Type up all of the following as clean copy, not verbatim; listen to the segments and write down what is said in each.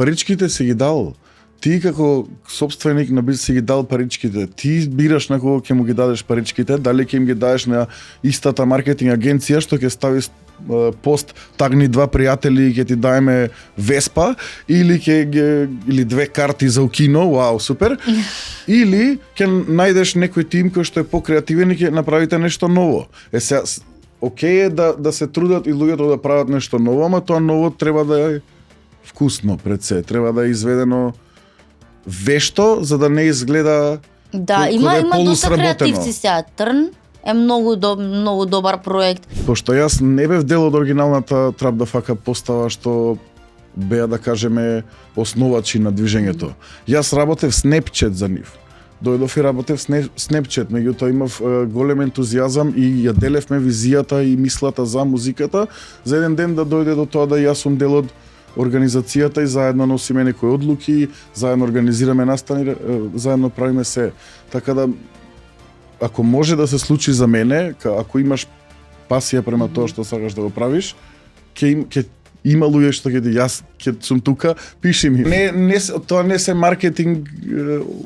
паричките си ги дал. Ти како собственик на бизнес си ги дал паричките. Ти бираш на кого ќе му ги дадеш паричките, дали ќе им ги дадеш на истата маркетинг агенција што ќе стави пост тагни два пријатели и ќе ти даеме Веспа или или две карти за кино, вау, супер. Или ќе најдеш некој тим кој што е покреативен и ќе направите нешто ново. Сега окей е да се трудат и луѓето да прават нешто ново, ама тоа ново треба да е вкусно пред се, треба да е изведено вешто за да не изгледа Да, има доста креативци сега. Трн е многу добар проект. Пошто јас не бев дел од оригиналната Трап да фака постава што беа да кажеме основачи на движењето. Јас работев Snapchat за нив. Дојдов и работев Snapchat, меѓутоа имав голем ентузијазам и ја делевме визијата и мислата за музиката за еден ден да дојде до тоа да јас сум дел од организацијата и заедно носиме некои одлуки, заедно организираме настани, заедно правиме се. Така да, ако може да се случи за мене, ако имаш пасија према тоа што сакаш да го правиш, ќе има луѓе што ќе јас ќе сум тука, пиши ми. Тоа не се маркетинг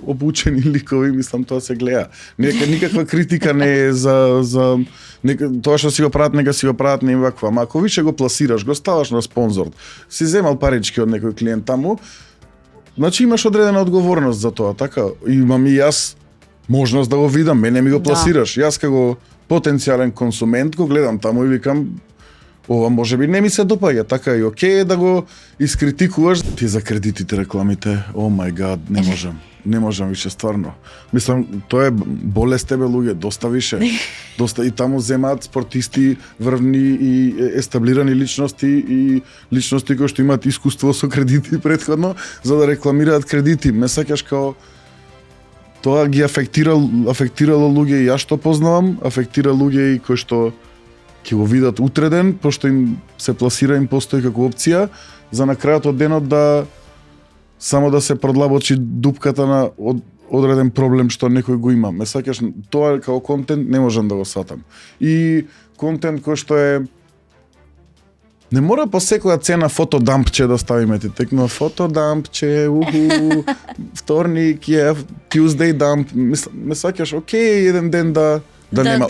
обучени ликови, мислам тоа се гледа. Никаква критика не е за тоа што си го прават, нека си го прават не ваква. Ама ако више го пласираш, го ставаш на спонзор, си земал парички од некој клиент таму, значи имаш одредена одговорност за тоа, така? Имам и јас можност да го видам, мене ми го пласираш. Јас како потенцијален консумент го гледам таму и викам ова можеби не ми се допаѓа, така и окей е да го искритикуваш. Ти за кредитите, рекламите, о мај гад, не можам више стварно. Мислам, тоа е болест тебе луѓе, доста више. Доста и таму земаат спортисти, врвни и естаблирани личности и личности кои што имаат искуство со кредити претходно за да рекламираат кредити. Ме сеќаш као тоа ги афектирало луѓе и јас што познавам, афектира луѓе и кои што ќе го видат утреден, пошто им се пласира, им постои како опција, за на крајот од денот да само да се продлабочи дупката на одреден проблем што некој го има. Ме сакаш, тоа како контент не можам да го сатам. И контент кој што е не мора по секоја цена фотодампче да ставиме ти текно фотодампче, вторник е Tuesday дамп. Ме сакаш, окей, еден ден да нема.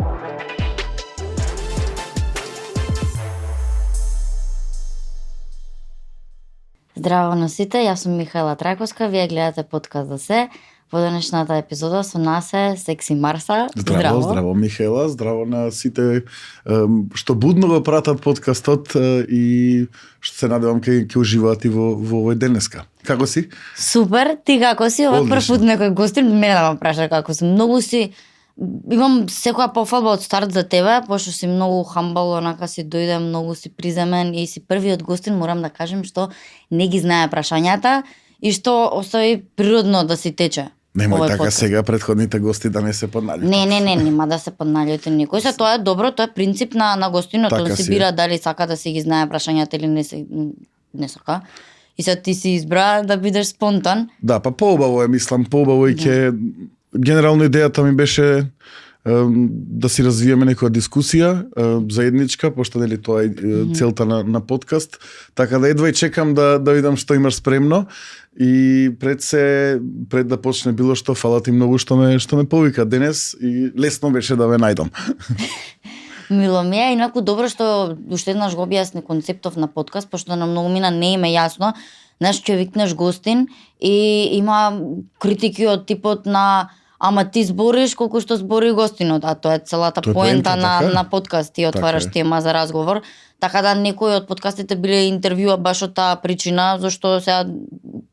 Здраво на сите, јас сум Михаела Трајковска, вие гледате подкаст за се. Во денешната епизода со нас е Секси Марса. Здраво Михаела, здраво на сите што будно го пратат подкастот и што се надевам ќе уживаат и во овој денеска. Како си? Супер, ти како си? Ова прв пат некој гостин мене да ме праша како сум. Многу си имам секоја пофалба од старт за тебе, пошто си многу хамбал, онака си дојде, многу си приземен и си првиот гостин, морам да кажем што не ги знае прашањата и што остави природно да си тече. Немој така подкаст. Сега предходните гости да не се подналјутат. Не, нема да се подналјути никој. Тоа е добро, тоа е принцип на гостинот, така да си бира дали сака да си ги знае прашањата или не сака. И сега ти си избра да бидеш спонтан. Да, па поубаво е, мислам, поубаво и ќе генерално идејата ми беше да си развиеме некоја дискусија заедничка, пошто нели тоа е целта на подкаст, така да едва и чекам да видам што имаш спремно и пред да почне било што, фала ти многу што ме повика денес и лесно беше да ве најдам. Мило ми е, инаку добро што уште еднаш го објасни концептов на подкаст, пошто на многу мина не им е јасно. Знаеш, ќе викнеш гостин и има критики од типот на ама ти збориш колку што збори гостинот, а тоа е целата поента на подкаст, ти отвараш тема за разговор. Така да некои од подкастите биле интервјуа баш од таа причина, зашто сега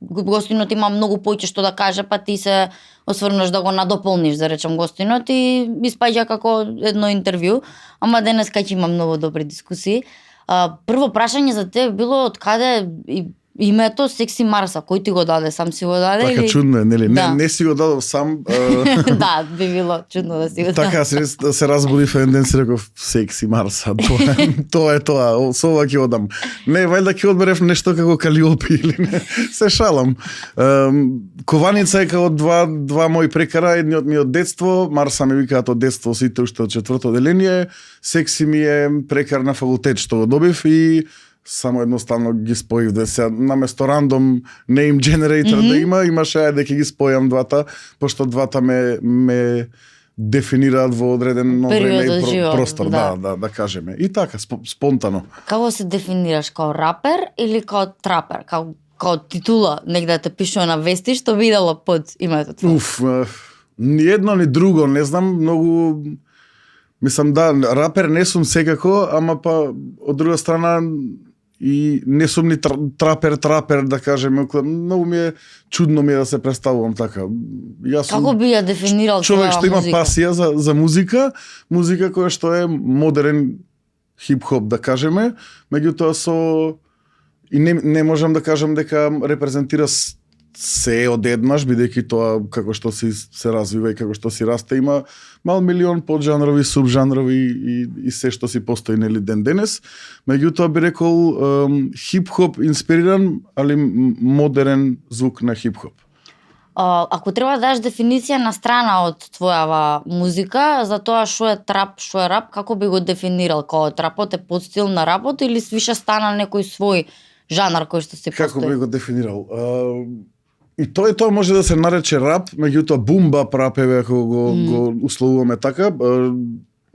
гостинот има многу поиќе што да каже, па ти се осврнеш да го надополниш, да речем, гостинот и испаѓа како едно интервју, ама денес ќе има многу добри дискусии. Прво прашање за тебе било од каде името Секси Марса, кој ти го даде? Сам си го даде? Така, чудно е, нели? Да. Не си го дадов сам. Да, би било чудно да си го даде. Така, се разбудив еден ден, си реков Секси Марса, тоа е тоа, со ова ќе одам. Не, вајда ќе одберев нешто како Калиопи или не, се шалам. Кованица е како два мои прекара, едниот ми од детство, Марса ми викаат од детство, сите уште од четврто одделение, Секси ми е прекар на факултет што го добив и само едноставно ги споив да се наместо random name generator да имаше ајде ќе ги спојам двата, пошто двата ме дефинираат во одреден време Период од и живот, простор, да. да кажеме. И така, спонтано. Како се дефинираш, као рапер или као трапер? Као титула, негде те пишува на вести, што видела под името твое? Ни едно ни друго, не знам, многу мислам да, рапер не сум секако, ама па од друга страна и не сум ни трапер да кажеме, многу ми е чудно ми е да се представувам така. Јас сум Како би ја дефинирал човек што има музика? пасија за музика која што е модерен хип-хоп да кажеме, меѓутоа и не можам да кажам дека репрезентира се одеднаш, бидејќи тоа како што се развива и како што си расте има мал милион поджанрови, субжанрови и се што си постои нели ден денес. Меѓутоа би рекол хип-хоп инспириран, али модерен звук на хип-хоп. Ако треба да даш дефиниција на страна од твојава музика за тоа што е трап, што е рап, како би го дефинирал? Као трапот е подстил на рапот или више стана некој свој жанр кој што се Како постои? би го дефинирал? И тоа може да се нарече рап, меѓутоа бум-бап рап е ако го условуваме така,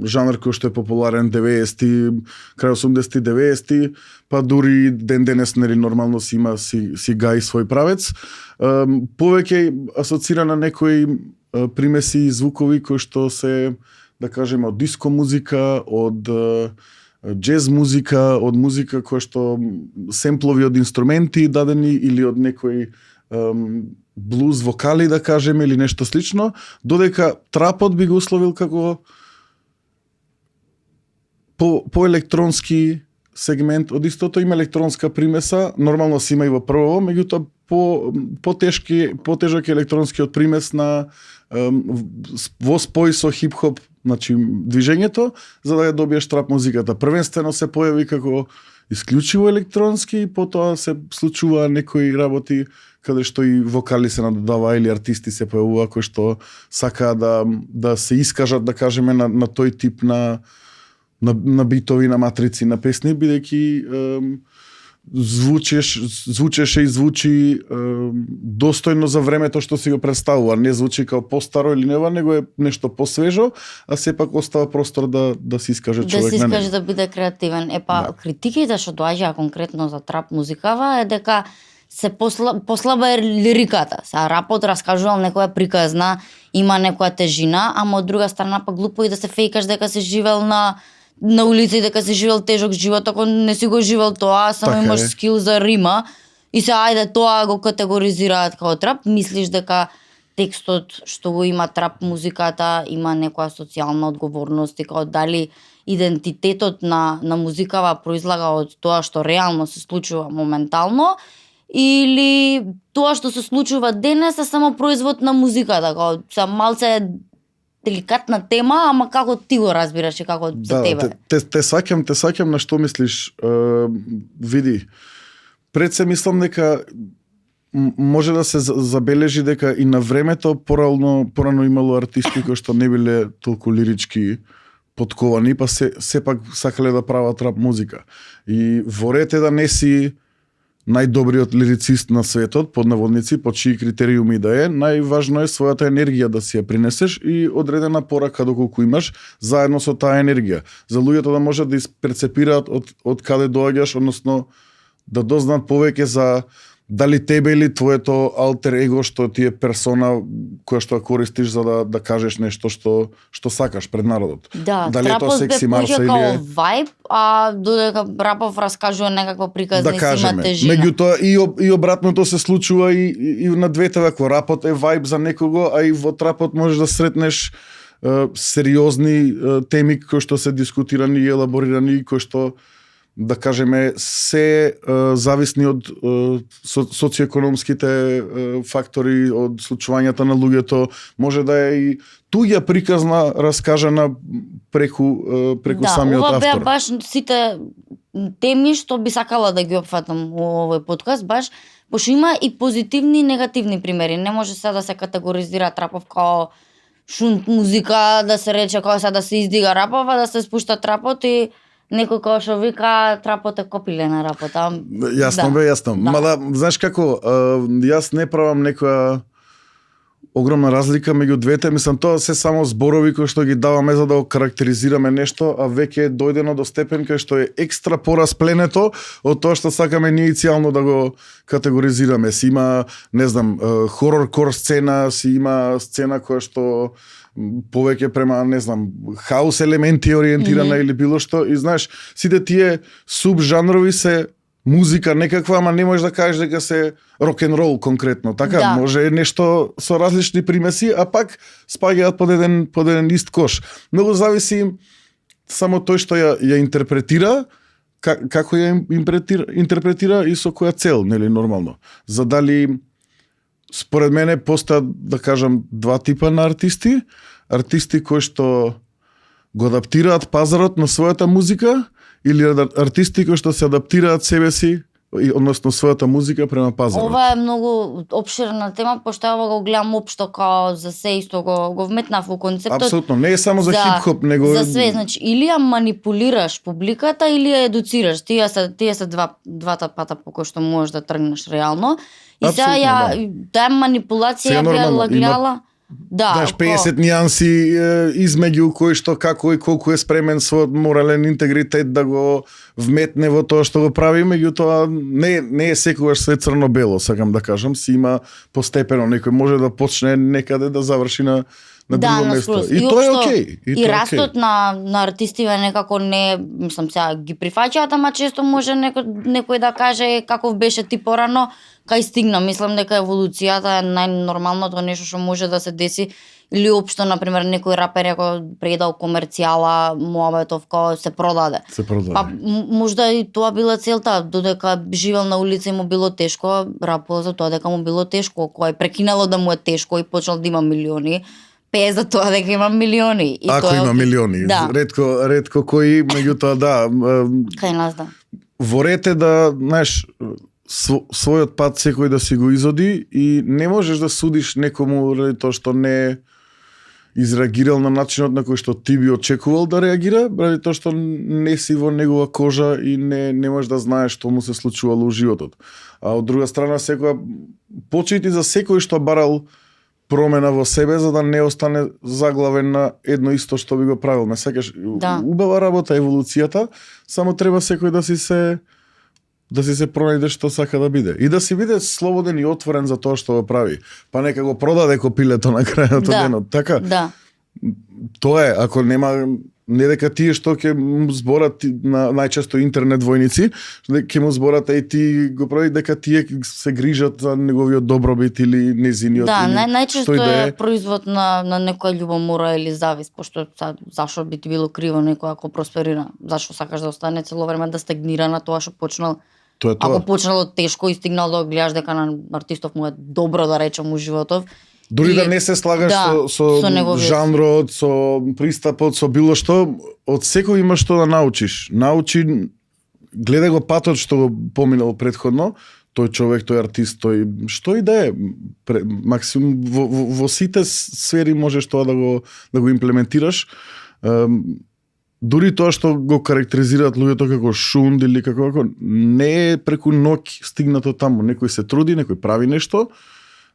жанр кој што е популарен 90-ти, крај 80-ти, 90-ти, па дури ден денес нели нормално си има си гаи свој правец. Повеќе асоцира на некои примеси и звукови кои што се, да кажеме, од диско музика, од джез музика, од музика која што семплови од инструменти дадени или од некои блуз вокали да кажеме или нешто слично, додека трапот би го условил како по електронски сегмент, од истото има електронска примеса, нормално си има и во прво, меѓутоа потежок електронскиот примес на во спој со хип-хоп, значи движењето, за да ја добиеш трап музиката. Првенствено се појави како исклучиво електронски и потоа се случува некои работи каде што и вокали се надодава или артисти се појавува кои што сакаат да се искажат, да кажеме, на тој тип на битови, на матрици, на песни, бидејќи звучеше и звучи достојно за времето што си го представува. Не звучи као постаро или нева, него е нешто посвежо, а сепак остава простор да се искаже човек на него. Да се искаже, да биде креативен. Критиките што доаѓаа конкретно за трап музикава е дека се послаба е лириката. Са рапот раскажувал некоја приказна, има некоја тежина, ама од друга страна па глупо и да се фејкаш дека се живел на улица и дека си живел тежок живот, ако не си го живел тоа, само Така имаш е. скил за рима и се ајде тоа го категоризираат као трап. Мислиш дека текстот што го има трап музиката има некоја социјална одговорност и као дали идентитетот на музикава произлага од тоа што реално се случува моментално или тоа што се случува денес е само производ на музиката, као са малце деликатна тема, ама како ти го разбираш и како за тебе? Те саќам на што мислиш. Види, пред се мислам дека може да се забележи дека и на времето порано имало артисти кои што не биле толку лирички подковани, па сепак сакале да прават рап музика. И во ред е да не си најдобриот лирицист на светот, под наводници, по чии критериуми да е, најважно е својата енергија да си ја принесеш и одредена порака доколку имаш, заедно со таа енергија. За луѓето да можат да исперцепираат од каде доаѓаш, односно да дознаат повеќе за дали тебе или твоето алтер его што ти е персона која што ја користиш за да кажеш нешто што сакаш пред народот. Да, дали е тоа трапот секси бе Марса поќе или као е вајб, а додека рапов раскажува некаква приказна да и си има кажеме. тежина. Меѓутоа и обратното се случува и на двете, ако рапот е вајб за некого, а и во трапот можеш да сретнеш сериозни теми кои што се дискутирани и елаборирани, кои што да кажеме се зависни од социоекономските фактори, од случувањата на луѓето, може да е и туѓа приказна раскажана преку самиот ова беа автор. баш сите теми што би сакала да ги опфатам во овој подкаст, баш пошто има и позитивни и негативни примери. Не може сега да се категоризира трапов као шунт музика, да се рече као сега да се издига рапов, а да се спушта трапот и некој кој што вика трапот е копиле на рапота. Јасно бе, јасно. Да. Мада, знаеш како, јас не правам некоја огромна разлика меѓу двете, мислам тоа се само зборови кои што ги даваме за да го карактеризираме нешто, а веќе е дојдено до степен кај што е екстра пораспленето од тоа што сакаме иницијално да го категоризираме. Си има, не знам, хорор-кор сцена, си има сцена која што повеќе према, не знам, хаус елементи ориентирана или било што, и знаеш, сите тие субжанрови се музика некаква, ама не можеш да кажеш дека се рок-н-рол конкретно, така? Да. Може нешто со различни примеси, а пак спаѓаат под еден ист кош. Многу зависи само тој што ја интерпретира, како ја интерпретира и со која цел, нели, нормално. За дали, според мене, постојат, да кажам, два типа на артисти. Артисти кои што го адаптираат пазарот на својата музика, или артисти кои што се адаптираат себе си, односно својата музика према пазарот. Ова е многу опширна тема, пошто ова го гледам општо као за се исто го вметнав во концептот. Апсолутно, не е само за хип-хоп, него за све, значи или ја манипулираш публиката или ја едуцираш. Тие се двата пата по кои што можеш да тргнеш реално. И сега таа манипулација би ја лагляла. Да, знаеш, 50 нијанси измеѓу кој што како и колку е спремен својот морален интегритет да го вметне во тоа што го прави, меѓутоа не е секогаш све црно-бело, сакам да кажам, си има постепено, некој може да почне некаде да заврши на друго место. И тоа е окей. И растот на артистиве некако не, мислам сега ги прифаќаат, ама често може некој да каже каков беше ти порано, кај стигна. Мислам дека еволуцијата е најнормалното нешто што може да се деси. Или општо, например, некој рапер ако предал комерцијала, муабетов кој се продаде. Па можда и тоа била целта, додека живел на улица и му било тешко, рапува за тоа дека му било тешко, кој прекинало да му е тешко и почнал да има милиони. Пее за тоа дека има милиони. И ако тоа има милиони. Да. Ретко кои, меѓутоа да. Кај нас да. Ворете да, знаеш, својот пат секој да си го изоди и не можеш да судиш некому ради тоа што не изреагирал на начинот на кој што ти би очекувал да реагира, ради тоа што не си во негова кожа и не можеш да знаеш што му се случувало во животот. А од друга страна секоја почити за секој што барал промена во себе за да не остане заглавен на едно исто што би го правил. Ме сакаш, убава работа еволуцијата, само треба секој да си се пронајде што сака да биде. И да си биде слободен и отворен за тоа што го прави. Па нека го продаде копилето на крајот од денот. Така? Да. Тоа е, ако нема, не дека тие што ќе му зборат на најчесто интернет војници, ќе му зборат и ти го прави дека тие се грижат за неговиот добробит или незиниот. Да, најчесто е производ на некоја љубомора или завист, пошто зашо би ти било криво некој ако просперира? Зашо сакаш да остане цело време да стагнира на тоа што почнал? Тоа е тоа. Ако почнало тешко и стигнал да гледаш дека на артистов му е добро да речем у животов. Дури да не се слагаш со жанрот, со пристапот, со било што, од секој има што да научиш. Научи, гледај го патот што го поминал предходно, тој човек, тој артист, тој што и да е, максимум во сите сфери можеш тоа да го имплементираш. Дури тоа што го карактеризираат луѓето како шунд или како не е преку ноќ стигнато таму. Некој се труди, некој прави нешто,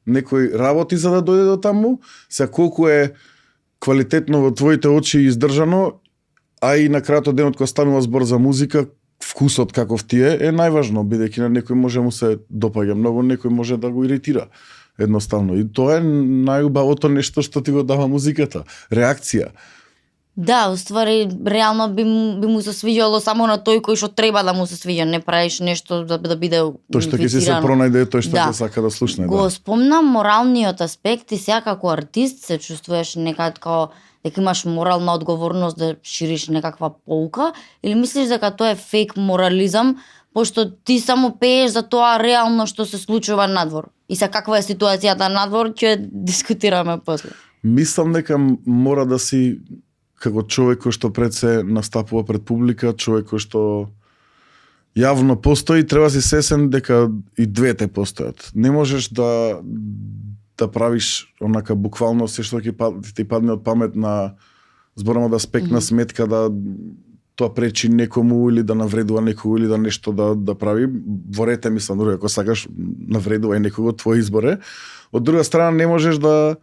некој работи за да дојде до таму, се колку е квалитетно во твоите очи издржано, а и на крајот од денот кога станува збор за музика, вкусот каков ти е најважно, бидејќи на некој може му се допаѓа многу, некој може да го иритира едноставно. И тоа е најубавото нешто што ти го дава музиката, реакција. Да, уствари, реално би му се свиѓало само на тој кој што треба да му се свиѓа, не правиш нешто да биде тој што ќе се пронајде, тој што ќе сака да слушне. Го спомнам моралниот аспект и сега како артист се чувствуваш некако дека имаш морална одговорност да шириш некаква поука, или мислиш дека тоа е фейк морализам, пошто ти само пееш за тоа реално што се случува надвор. И сега каква е ситуацијата надвор, ќе дискутираме после. Мислам дека мора да си како човек кој што пред се настапува пред публика, човек кој што јавно постои, треба си сесен дека и двете постојат. Не можеш да правиш онака буквално се што ќе ти падне од памет на зборам од аспект на сметка да тоа пречи некому или да навредува некого или да нешто да прави. Во ред е, мислам, дури ако сакаш навредувај некого, твој избор е. Од друга страна не можеш да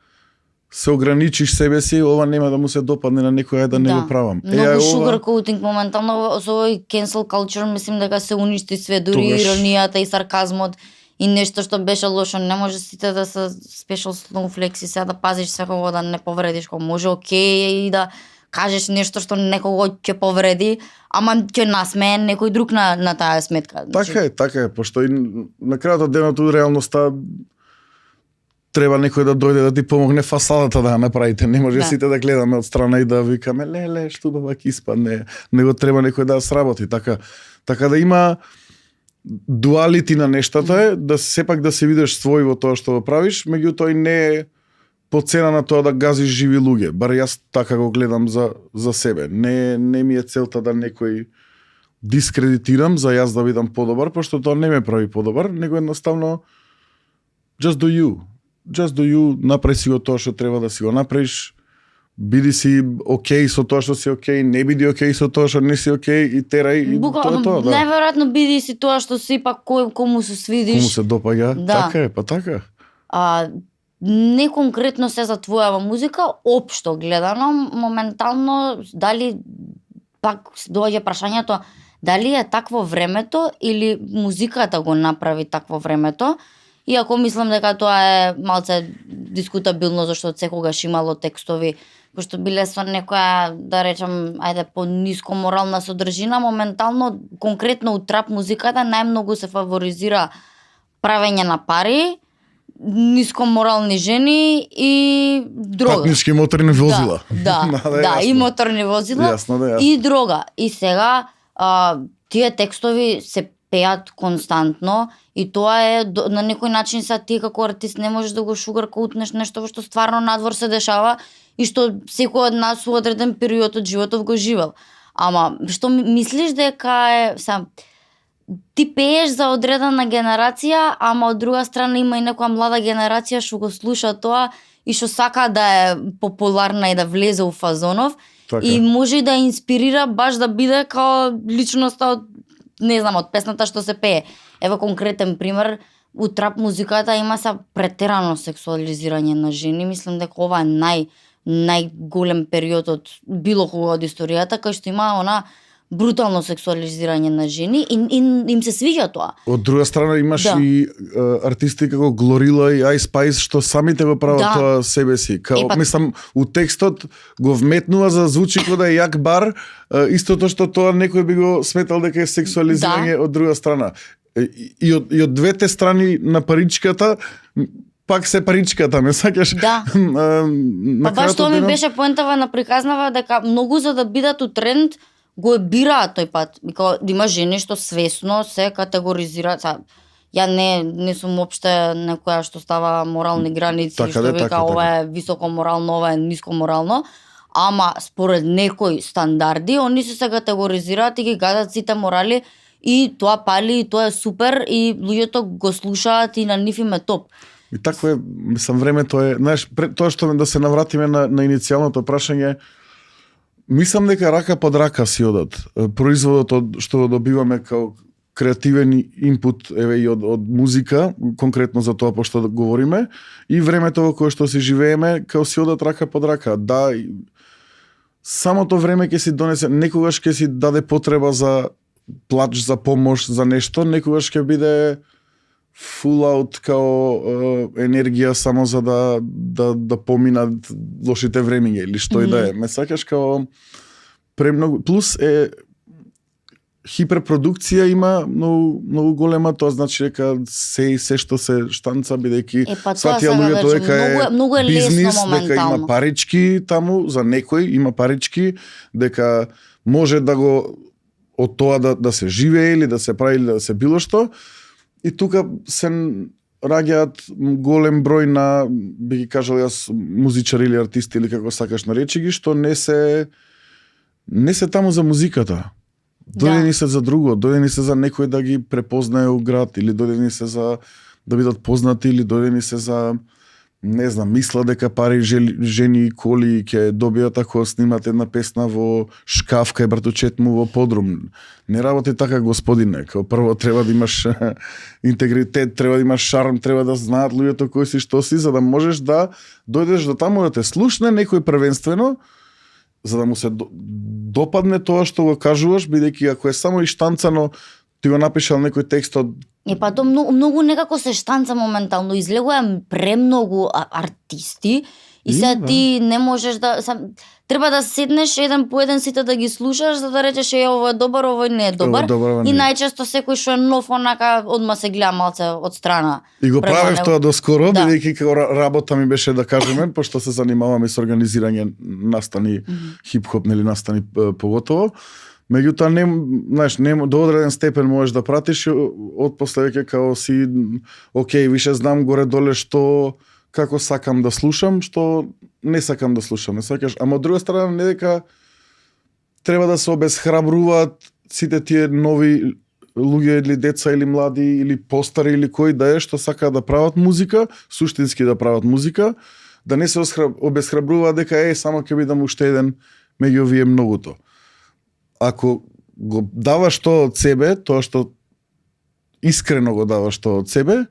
се ограничиш себе си, ова нема да му се допадне на некој, да не го правам. Многу sugarcoating моментално со овој cancel culture, мислим дека се уништи све, дури иронијата и сарказмот и нешто што беше лошо. Не може сите да се special snowflakes и сега да пазиш секого да не повредиш, кога може окей и да кажеш нешто што некого ќе повреди, ама ќе насмее некој друг на таа сметка. Така е, пошто и на крајот од денот реалноста треба некој да дојде да ти помогне фасадата да ја направите. Не може сите да гледаме од страна и да викаме леле што баба ќе испадне. Него треба некој да сработи. Така да има дуалити на нештата е, да сепак да се видиш свој во тоа што го правиш, меѓутоа и не е по цена на тоа да газиш живи луѓе. Бар јас така го гледам за себе. Не ми е целта да некој дискредитирам за јас да бидам подобар, пошто тоа не ме прави подобар, него едноставно just do you. Just do you, направи си го тоа што треба да си го направиш. Биди си окей со тоа што си окей, не биди окей со тоа што не си окей и терај и тоа е тоа. Да. Најверојатно биди си тоа што си, пак кому се свидиш. Кому се допаѓа, да. Така е, па така. Не конкретно се за твојава музика, општо гледано, моментално, дали пак доаѓа прашањето, дали е такво времето или музиката го направи такво времето, иако мислам дека тоа е малце дискутабилно, зашто секогаш имало текстови, пошто биле со некоја, да речам, ајде по ниско морална содржина, моментално, конкретно у трап музиката, најмногу се фаворизира правење на пари, нискоморални жени и дрога. Патнички моторни возила. Да, и моторни возила. Јасно. И дрога. И сега тие текстови се пеат константно и тоа е на некој начин са ти како артист не можеш да го шугаркоутнеш нешто што стварно надвор се дешава и што секој од нас у одреден период од животот го живел. Ама што мислиш дека е ти пееш за одредена генерација, ама од друга страна има и некоја млада генерација што го слуша тоа и што сака да е популарна и да влезе у фазонов и може да инспирира баш да биде као личноста од, не знам, од песната што се пее. Ево конкретен пример, у трап музиката има претерано сексуализирање на жени. Мислам дека ова е најголем период од било кога од историјата, кај што има она брутално сексуализирање на жени и им се свиѓа тоа. Од друга страна имаш и артисти како Glorilla и Ice Spice што самите го прават тоа себе си. Мислам, у текстот го вметнува за звучи кога да е јак бар, истото што тоа некој би го сметал дека е сексуализирање од друга страна. И од двете страни на паричката пак се паричката, ме саќаш? Да. Па баш тоа ми беше поентава на приказнава дека многу за да бидат у тренд го бираат тој пат. Да има жени што свесно се категоризираат. Ја не сум опште некоја што става морални граници, што вика ова е високо морално, ова е ниско морално, ама според некои стандарди, они се категоризираат и ги гадат сите морали и тоа пали, и тоа е супер и луѓето го слушаат и на нив им е топ. И така е, мислам, времето е, знаеш, тоа што да се навратиме на иницијалното прашање, мислам дека рака под рака си одат. Производот што добиваме као креативен инпут еве и од музика, конкретно за тоа пошто говориме, и времето во кое што си живееме, као си одат рака под рака. Да, самото време ќе си донесе, некогаш ќе си даде потреба за плач, за помош, за нешто, некогаш ќе биде full out као енергија само за да поминат лошите времиња или што и да е. Ме сакаш као премногу, плюс е хиперпродукција има многу голема, тоа значи дека се што се штанца бидејќи сватија луѓето дека е бизнис, дека има парички таму за некој, има парички, дека може да го од тоа да се живее или да се прави или да се било што. И тука се раѓаат голем број на, би ги кажал јас, музичари или артисти или како сакаш наречи ги, што не се таму за музиката. Дојдени се за друго, дојдени се за некој да ги препознае у град или дојдени се за да бидат познати или дојдени се за не знам, мисла дека пари, жени и коли ќе добијат ако снимат една песна во шкаф кај братучет му во подрум. Не работи така, господине. Као прво треба да имаш интегритет, треба да имаш шарм, треба да знаат луѓето кои си што си, за да можеш да дојдеш до таму да те слушне некој првенствено, за да му се допадне тоа што го кажуваш, бидејќи ако е само иштанцано, ти го напишал некој текст од Па то многу некако се штанца моментално, излегува премногу артисти и сега ти не можеш да треба да седнеш еден по еден сите да ги слушаш за да речеш ово е добар, ово не е добар. И најчесто секој што е нов онака одма се гледа малце од страна. И го правев тоа доскоро, бидејќи како работа ми беше да кажеме, пошто се занимаваме со организирање настани хип-хоп, нели настани поготово. Меѓутоа не до одреден степен можеш да пратиш, отпосле веќе као си окей, више знам горе доле што како сакам да слушам, што не сакам да слушам, не сакаш. Ама од друга страна не дека треба да се обесхрабруваат сите тие нови луѓе или деца или млади или постари или кои да е што сакаат да прават музика, суштински да прават музика, да не се обесхрабруваат дека само ќе бидам уште еден меѓу овие многуто. Ако го даваш тоа од себе, тоа што искрено го даваш тоа од себе,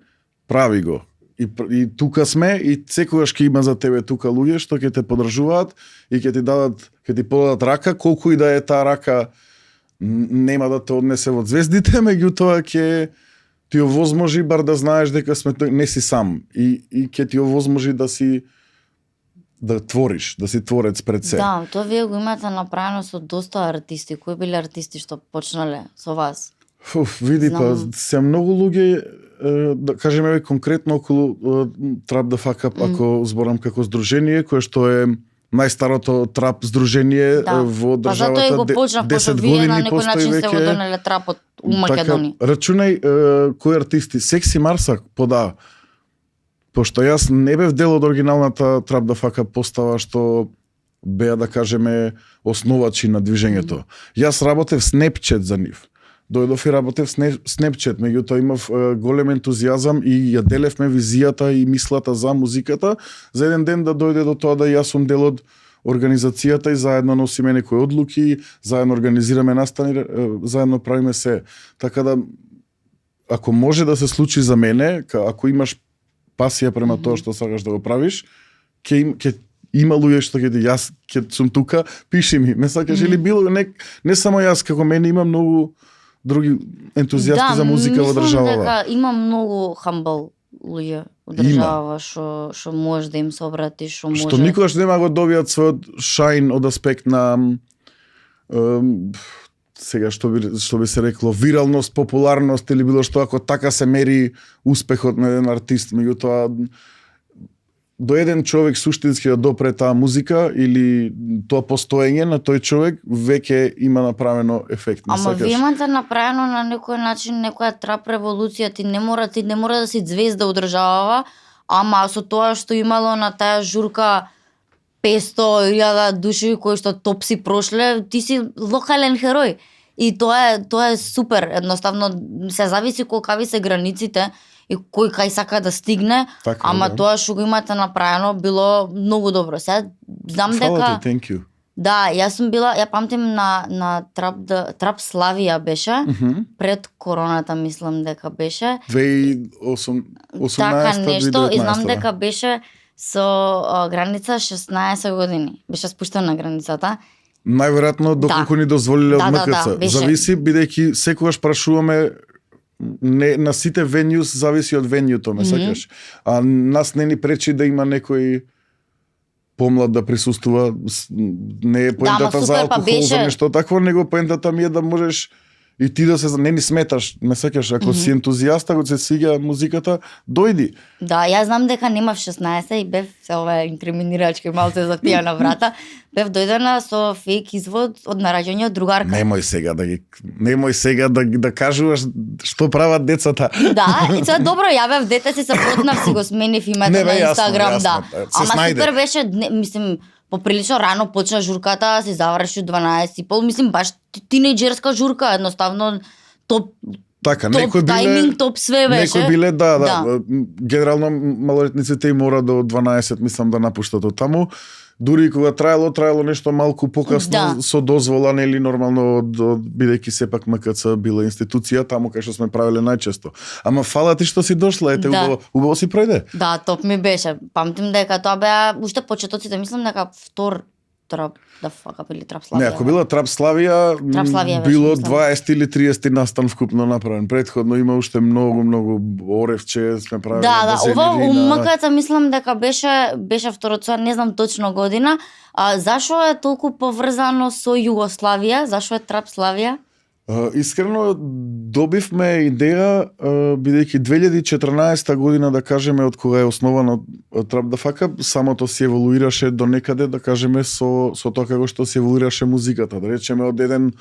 прави го. И тука сме и секогаш ќе има за тебе тука луѓе што ќе те поддржуваат и ќе ти подадат рака, колку и да е таа рака нема да те однесе во звездите, меѓутоа ќе ти овозможи бар да знаеш дека не си сам и ќе ти овозможи да твориш, да си творец пред се. Да, тоа вие го имате направено со доста артисти. Кои биле артисти што почнале со вас? Види, па се многу луѓе, да кажеме конкретно околу Trap the Fuck Up, ако зборам како здружение, кое што е најстарото трап здружение во државата. Па затоа и го почнав, пошто вие на некој начин сте го донеле трапот у Македонија. Така, рачунај кои артисти, Секси Марса, пошто јас не бев дел од оригиналната Trap the Fuck Up постава што беа да кажеме основачи на движењето. Јас работев Snapchat за нив. Дојдов и работев Snapchat, меѓутоа имав голем ентузијазам и ја делевме визијата и мислата за музиката, за еден ден да дојде до тоа да јас сум дел од организацијата и заедно носиме некои одлуки, заедно организираме настани, заедно правиме се. Така да, ако може да се случи за мене, ако имаш пасија према тоа што сакаш да го правиш, ќе има луѓе што јас ќе сум тука, пиши ми, ме сакаш или било не само јас, како мене има многу други ентузијасти за музика во државава. Да, мислам дека има многу хамбл луѓе во државава што може да им се обратиш, што може. Што никогаш нема го добијат својот шајн од аспект на сега што би се рекло виралност, популарност или било што, ако така се мери успехот на еден артист, меѓутоа до еден човек суштински да допре таа музика или тоа постоење на тој човек веќе има направено ефект. Ама вие имате направено на некој начин некоја трап револуција, ти не мора да си звезда одржавава, ама со тоа што имало на таа журка 500.000 души кои што топ си прошле, ти си локален херој. И тоа е супер, едноставно се зависи колкави се границите и кој кај сака да стигне, така, ама тоа што го имате направено било многу добро. Сега знам дека thank you. Да, ја памтим на Трап Славија беше, пред короната мислам дека беше. 2018 така нешто, и знам да. дека беше со граница 16 години. Беше спуштена границата. Најверојатно доколку ни дозволиле од МКЦ. Зависи, бидејќи секогаш прашуваме на сите венјус, зависи од венјуто, ме сакаш. А нас не ни пречи да има некој помлад да присуствува. Не е поентата за алкохол, за нешто такво, него поентата ми е да можеш и ти да се не ни сметаш, ме сакаш, ако си ентузијаст, ако се свиѓа музиката, дојди. Да, јас знам дека немав 16 и бев се ова инкриминирачки малце за пијана врата. Бев дојдена со фейк извод од нараѓање од другарка. Немој сега да кажуваш што прават децата. Да, и тоа добро, ја бев дете си се потнав, си го сменив името на Инстаграм, да. Ама супер беше, мислим, поприлично рано почна журката, се заврши 12:30, мислим баш тинејџерска журка, едноставно топ Така, топ некои биле тајминг, топ све беше. некои биле да. Да. Генерално малолетниците и мора до 12 мислам да напуштат од таму. Дури и кога траело нешто малку покасно Да. со дозвола, нели нормално бидејќи сепак МКЦ била институција таму кај што сме правеле најчесто. Ама фала ти што си дошла, ете Да. убаво си пројде. Да, топ ми беше. Памтим дека тоа беа уште почетоците, мислам дека втор трап да фака или трап Не, Славија. ако била Трап Славија, Трап Славија беше, било мислам. 20 или 30 настан вкупно направен. Претходно има уште многу Оревче сме правеле. Да, ова у Базелирина. МКЦ мислам дека беше второто, не знам точно година. Зашо е толку поврзано со Југославија? Зашо е Трап Славија? Искрено добивме идеја бидејќи 2014 година да кажеме од кога е основано Трап да фака, самото се еволуираше до некаде да кажеме со тоа како што се еволуираше музиката, да речеме од еден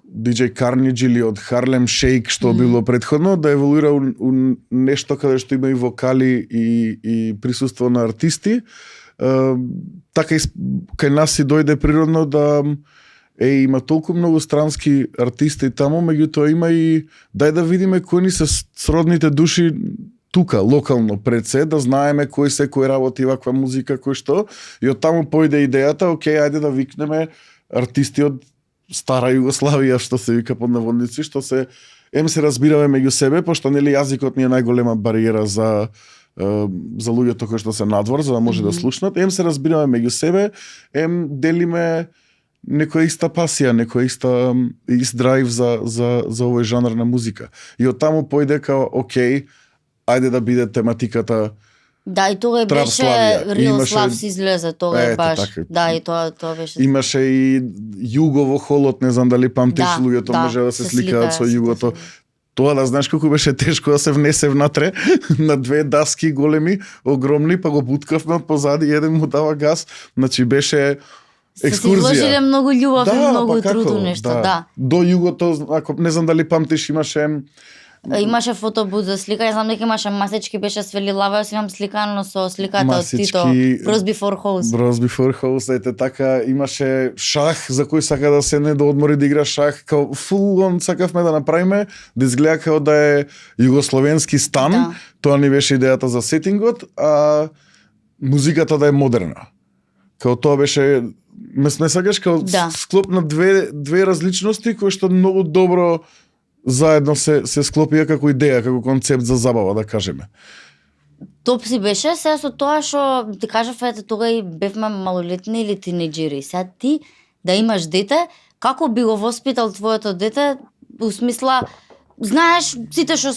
DJ Carnage или од Harlem Shake што било претходно да еволуира у нешто каде што има и вокали и присуство на артисти. Така и кај нас си дојде природно да има толку многу странски артисти таму, меѓутоа има и дај да видиме кои ни се сродните души тука, локално пред се, да знаеме кој се кој работи ваква музика, кој што. И од таму појде идејата, окей, ајде да викнеме артисти од стара Југославија, што се вика под наводници, што се се разбираме меѓу себе, пошто нели јазикот ни е најголема бариера за луѓето кои што се надвор, за да може да слушнат. Се разбираме меѓу себе, делиме некоја иста пасија, некоја ист драйв за овој жанр на музика. И од таму појде као, окей, ајде да биде тематиката. Да, и тога Трап беше Славија. Real Имаше- Slav си излезе, тога е Ето, баш. така. Да, и тоа беше. Имаше и југо во холот, не знам дали памтиш, Да, луѓето да, може да се се сликаат со сликаа, југото. се сликаа. Тоа да знаеш колку беше тешко да се внесе внатре на две даски големи, огромни, па го буткавме од позади, еден му дава газ, значи беше Се си екскурзија. вложиле многу љубов и многу па како? труд у нешто, да. До југото, ако не знам дали памтиш, имаше Имаше фотобут за слика, ја знам дека имаше масечки, беше Свели Лава, јас имам сликано со сликата од Масечки, Тито, Bros Before House. Bros Before House, ете така, имаше шах за кој сака да седне да одмори да игра шах, као фул он сакавме да направиме, да изгледа као да е југословенски стан, Да. тоа ни беше идејата за сетингот, а музиката да е модерна. Као тоа беше, ме сакаш као Да. склоп на две различности кои што многу добро заедно се склопија како идеја, како концепт за забава, да кажеме. Топ си беше, сега со тоа што ти кажав, ете тога и бевме малолетни или тинеџери. Сега ти да имаш дете, како би го воспитал твоето дете, у смисла, знаеш сите што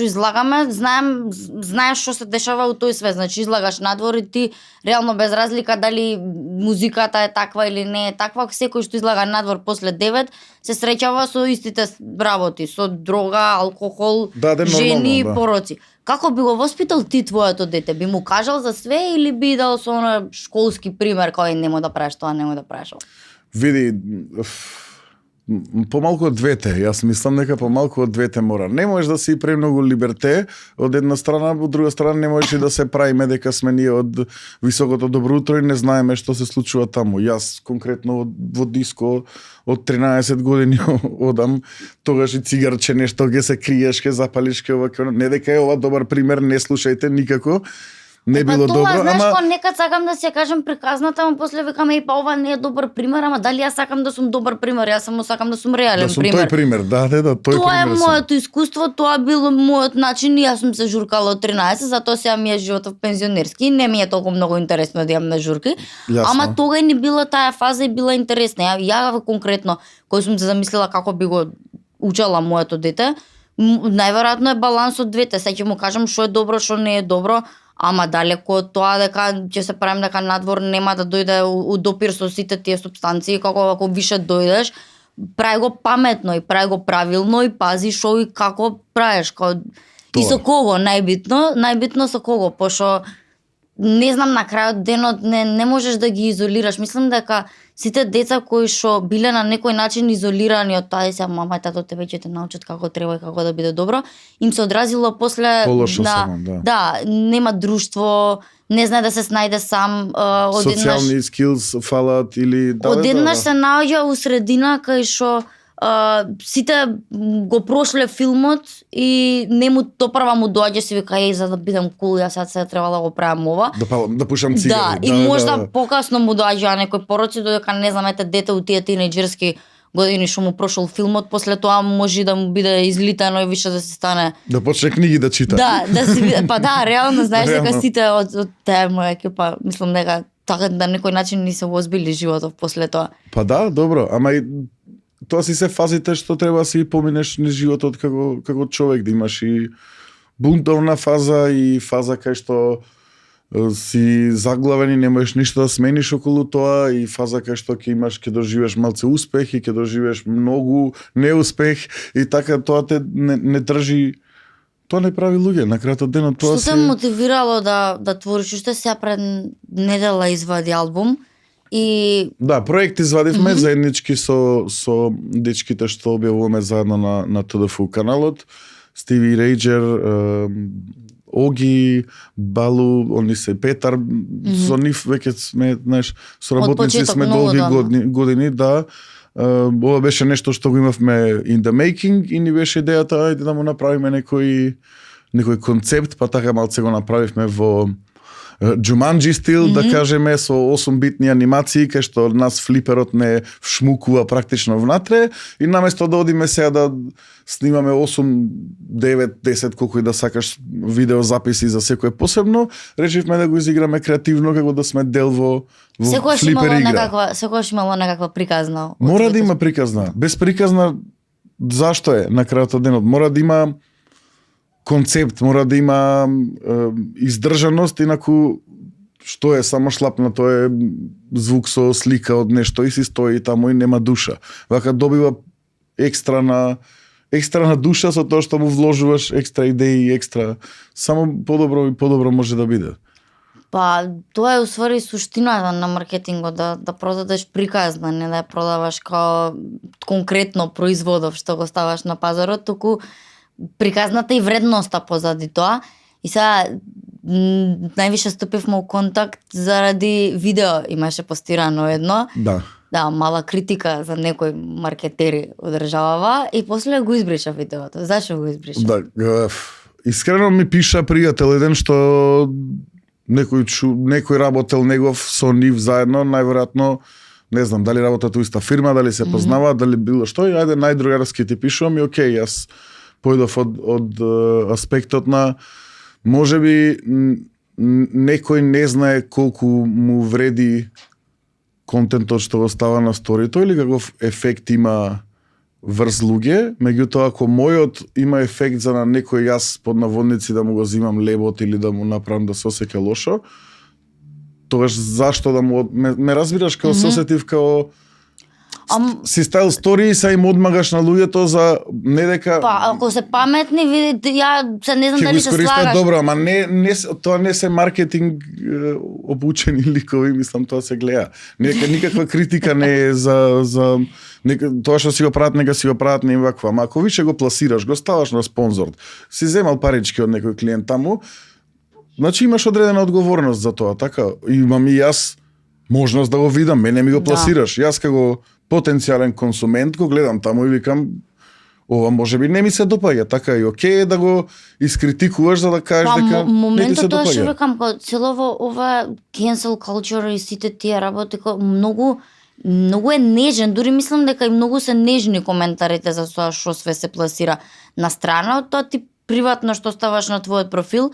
излагаме, знаеш што се дешава у тој свет, значи излагаш надвор и ти реално без разлика дали музиката е таква или не е таква, секој што излага надвор после 9 се среќава со истите работи, со дрога, алкохол, Да, нормално, жени, да. пороци. Како би го воспитал ти твоето дете? Би му кажал за све или би дал со оно школски пример кој нема да правиш тоа, нема да правиш ова? Види, помалку од двете. Јас мислам дека помалку од двете мора. Не можеш да си премногу либерте од една страна, од друга страна не можеш и да се правиме дека сме ние од високото добро утро и не знаеме што се случува таму. Јас конкретно во диско од 13 години одам, тогаш и цигарче нешто ќе се криеш, ќе запалиш, ќе ова, ќе оно. Не дека е ова добар пример, не слушајте никако. Не било тоа, добро, знаеш, ама некад сакам да се кажам приказната, ама после викаме и па ова не е добар пример, ама дали јас сакам да сум добар пример, јас само сакам да сум реален да сум пример. тој пример, да, тој Тоа е пример сум. моето искуство, тоа било мојот начин и јас сум се журкала од 13, затоа сега ми е животот пензионерски, не ми е толку многу интересно да имам на журки. Јасно. Ама тога и не била таа фаза и била интересна. Ја конкретно, кој сум се замислила како би го учела моето дете, најверојатно е баланс од двете. Сега ќе му кажам што е добро, што не е добро, ама далеко од тоа дека ќе се правим дека надвор нема да дојде у допир со сите тие супстанции, како ако више дојдеш, прави го паметно и прави го правилно и пази шо и како правиш, и со кого најбитно со кого, пошто не знам на крајот денот не можеш да ги изолираш. Мислам дека сите деца кои што биле на некој начин изолирани од тоа, сега мама и тато тебе ќе те научат како треба и како да биде добро, им се одразило после Полошо само, да. Да, нема друштво, не знае да се снајде сам, одеднаш Социјални скилс фалат или одеднаш се наоѓа у средина кај што сите го прошле филмот и не му допрва му доаѓа си вика за да бидам кул, јас сега треба да го правам ова. Да пушам цигари. Да, и можда покасно му доаѓа некој пороци додека не знам ете дете у тие тинејџерски години што му прошол филмот, после тоа може да му биде излитано и више да се стане. Да почне книги да чита. Да си па да, реално знаеш дека сите од таа моја екипа, мислам дека така на некој начин ни се возбили животов после тоа. Па да, добро, ама и тоа си се фазите што треба да си поминеш низ животот како човек, да имаш и бунтовна фаза и фаза кај што си заглавен и не можеш ништо да смениш околу тоа и фаза кај што ќе доживееш малце успех и ќе доживееш многу неуспех и така тоа те не држи. Тоа не прави луѓе, на крајот од денот тоа Што те мотивирало да твориш? Уште сега пред недела извади албум и да, проект извадивме заеднички со дечките што објавуваме заедно на ТДФУ каналот. Стиви Рейджер, Оги, Балу, они се Петар, со нив веќе сме, знаеш, соработници сме долги години, да. Ова беше нешто што го имавме in the making и ни беше идејата ајде да му направиме некој концепт, па така малце го направивме во Джуманджи стил, да кажеме, со 8-битни анимации, кај што нас флиперот не вшмукува практично внатре и наместо да одиме сега да снимаме 8, 9, 10, колку и да сакаш видеозаписи за секој посебно, решивме да го изиграме креативно, како да сме дел во флипер игра. Секојаш имало некаква приказна. Мора да има приказна. Без приказна, зашто е на крајот од денот? Мора да има концепт, мора да има издржаност, инаку што е само шлапна, тоа е звук со слика од нешто и си стои таму и нема душа. Вака добива екстра на душа со тоа што му вложуваш екстра идеи, екстра само подобро и подобро може да биде. Па, тоа е усвари суштината на маркетингот, да продадеш приказна, не да ја продаваш као конкретно производов што го ставаш на пазарот, туку приказната и вредноста позади тоа. И сега највише ступивме у контакт заради видео, имаше постирано едно. Да, мала критика за некои маркетери одржавава и после го избриша видеото. Зашо го избриша? Да, искрено ми пиша пријател еден што некој работел негов со нив заедно, најверојатно не знам дали работат у иста фирма, дали се познаваат, дали било што, и ајде најдругарски ти пишувам и окей, јас појдов од аспектот на можеби некој не знае колку му вреди контентот што го става на сторито или каков ефект има врз луѓе, меѓутоа ако мојот има ефект за на некој јас под наводници да му го зимам лебот или да му направам да се осеќа лошо, тогаш зашто да му ме разбираш како се осетив како си ставил стори и са им одмагаш на луѓето за не дека Па, ако се паметни, видите, ја се не знам дали се слагаш. Добро, ама не тоа не се маркетинг обучени ликови, мислам тоа се гледа. Никаква критика не е за тоа што си го прават, нека си го прават не ваква. Ама ако више го пласираш, го ставаш на спонзор, си земал парички од некој клиент таму, значи имаш одредена одговорност за тоа, така? Имам и јас можност да го видам, мене ми го пласираш. Јас како потенцијален консумент го гледам таму и викам ова можеби не ми се допаѓа, така и окей да го искритикуваш за да кажеш дека не ти се допаѓа. Тоа што викам, целово ова cancel culture и сите тие работи многу е нежен, дури мислам дека и многу се нежни коментарите за тоа што све се пласира на страна од тоа ти приватно што ставаш на твојот профил.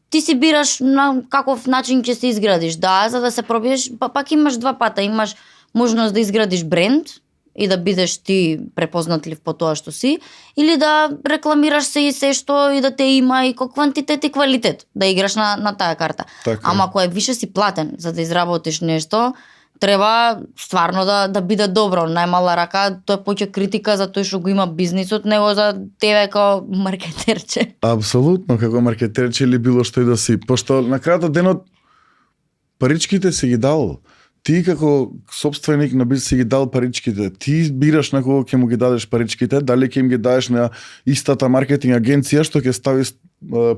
Ти си бираш на каков начин ќе се изградиш. Да, за да се пробиеш, пак имаш два пата. Имаш можност да изградиш бренд и да бидеш ти препознатлив по тоа што си, или да рекламираш се и се што и да те има и квантитет и квалитет, да играш на таа карта. Така. Ама ако е више си платен за да изработиш нешто, треба стварно да биде добро. Најмала рака, тоа поќе критика за тој што го има бизнисот, него за тебе како маркетерче. Апсолутно, како маркетерче или било што и да си. Пошто на крајот од денот паричките си ги дал. ти како собственик на бизнес си ги дал паричките, ти бираш на кого ќе му ги дадеш паричките, дали ќе им ги дадеш на истата маркетинг агенција што ќе стави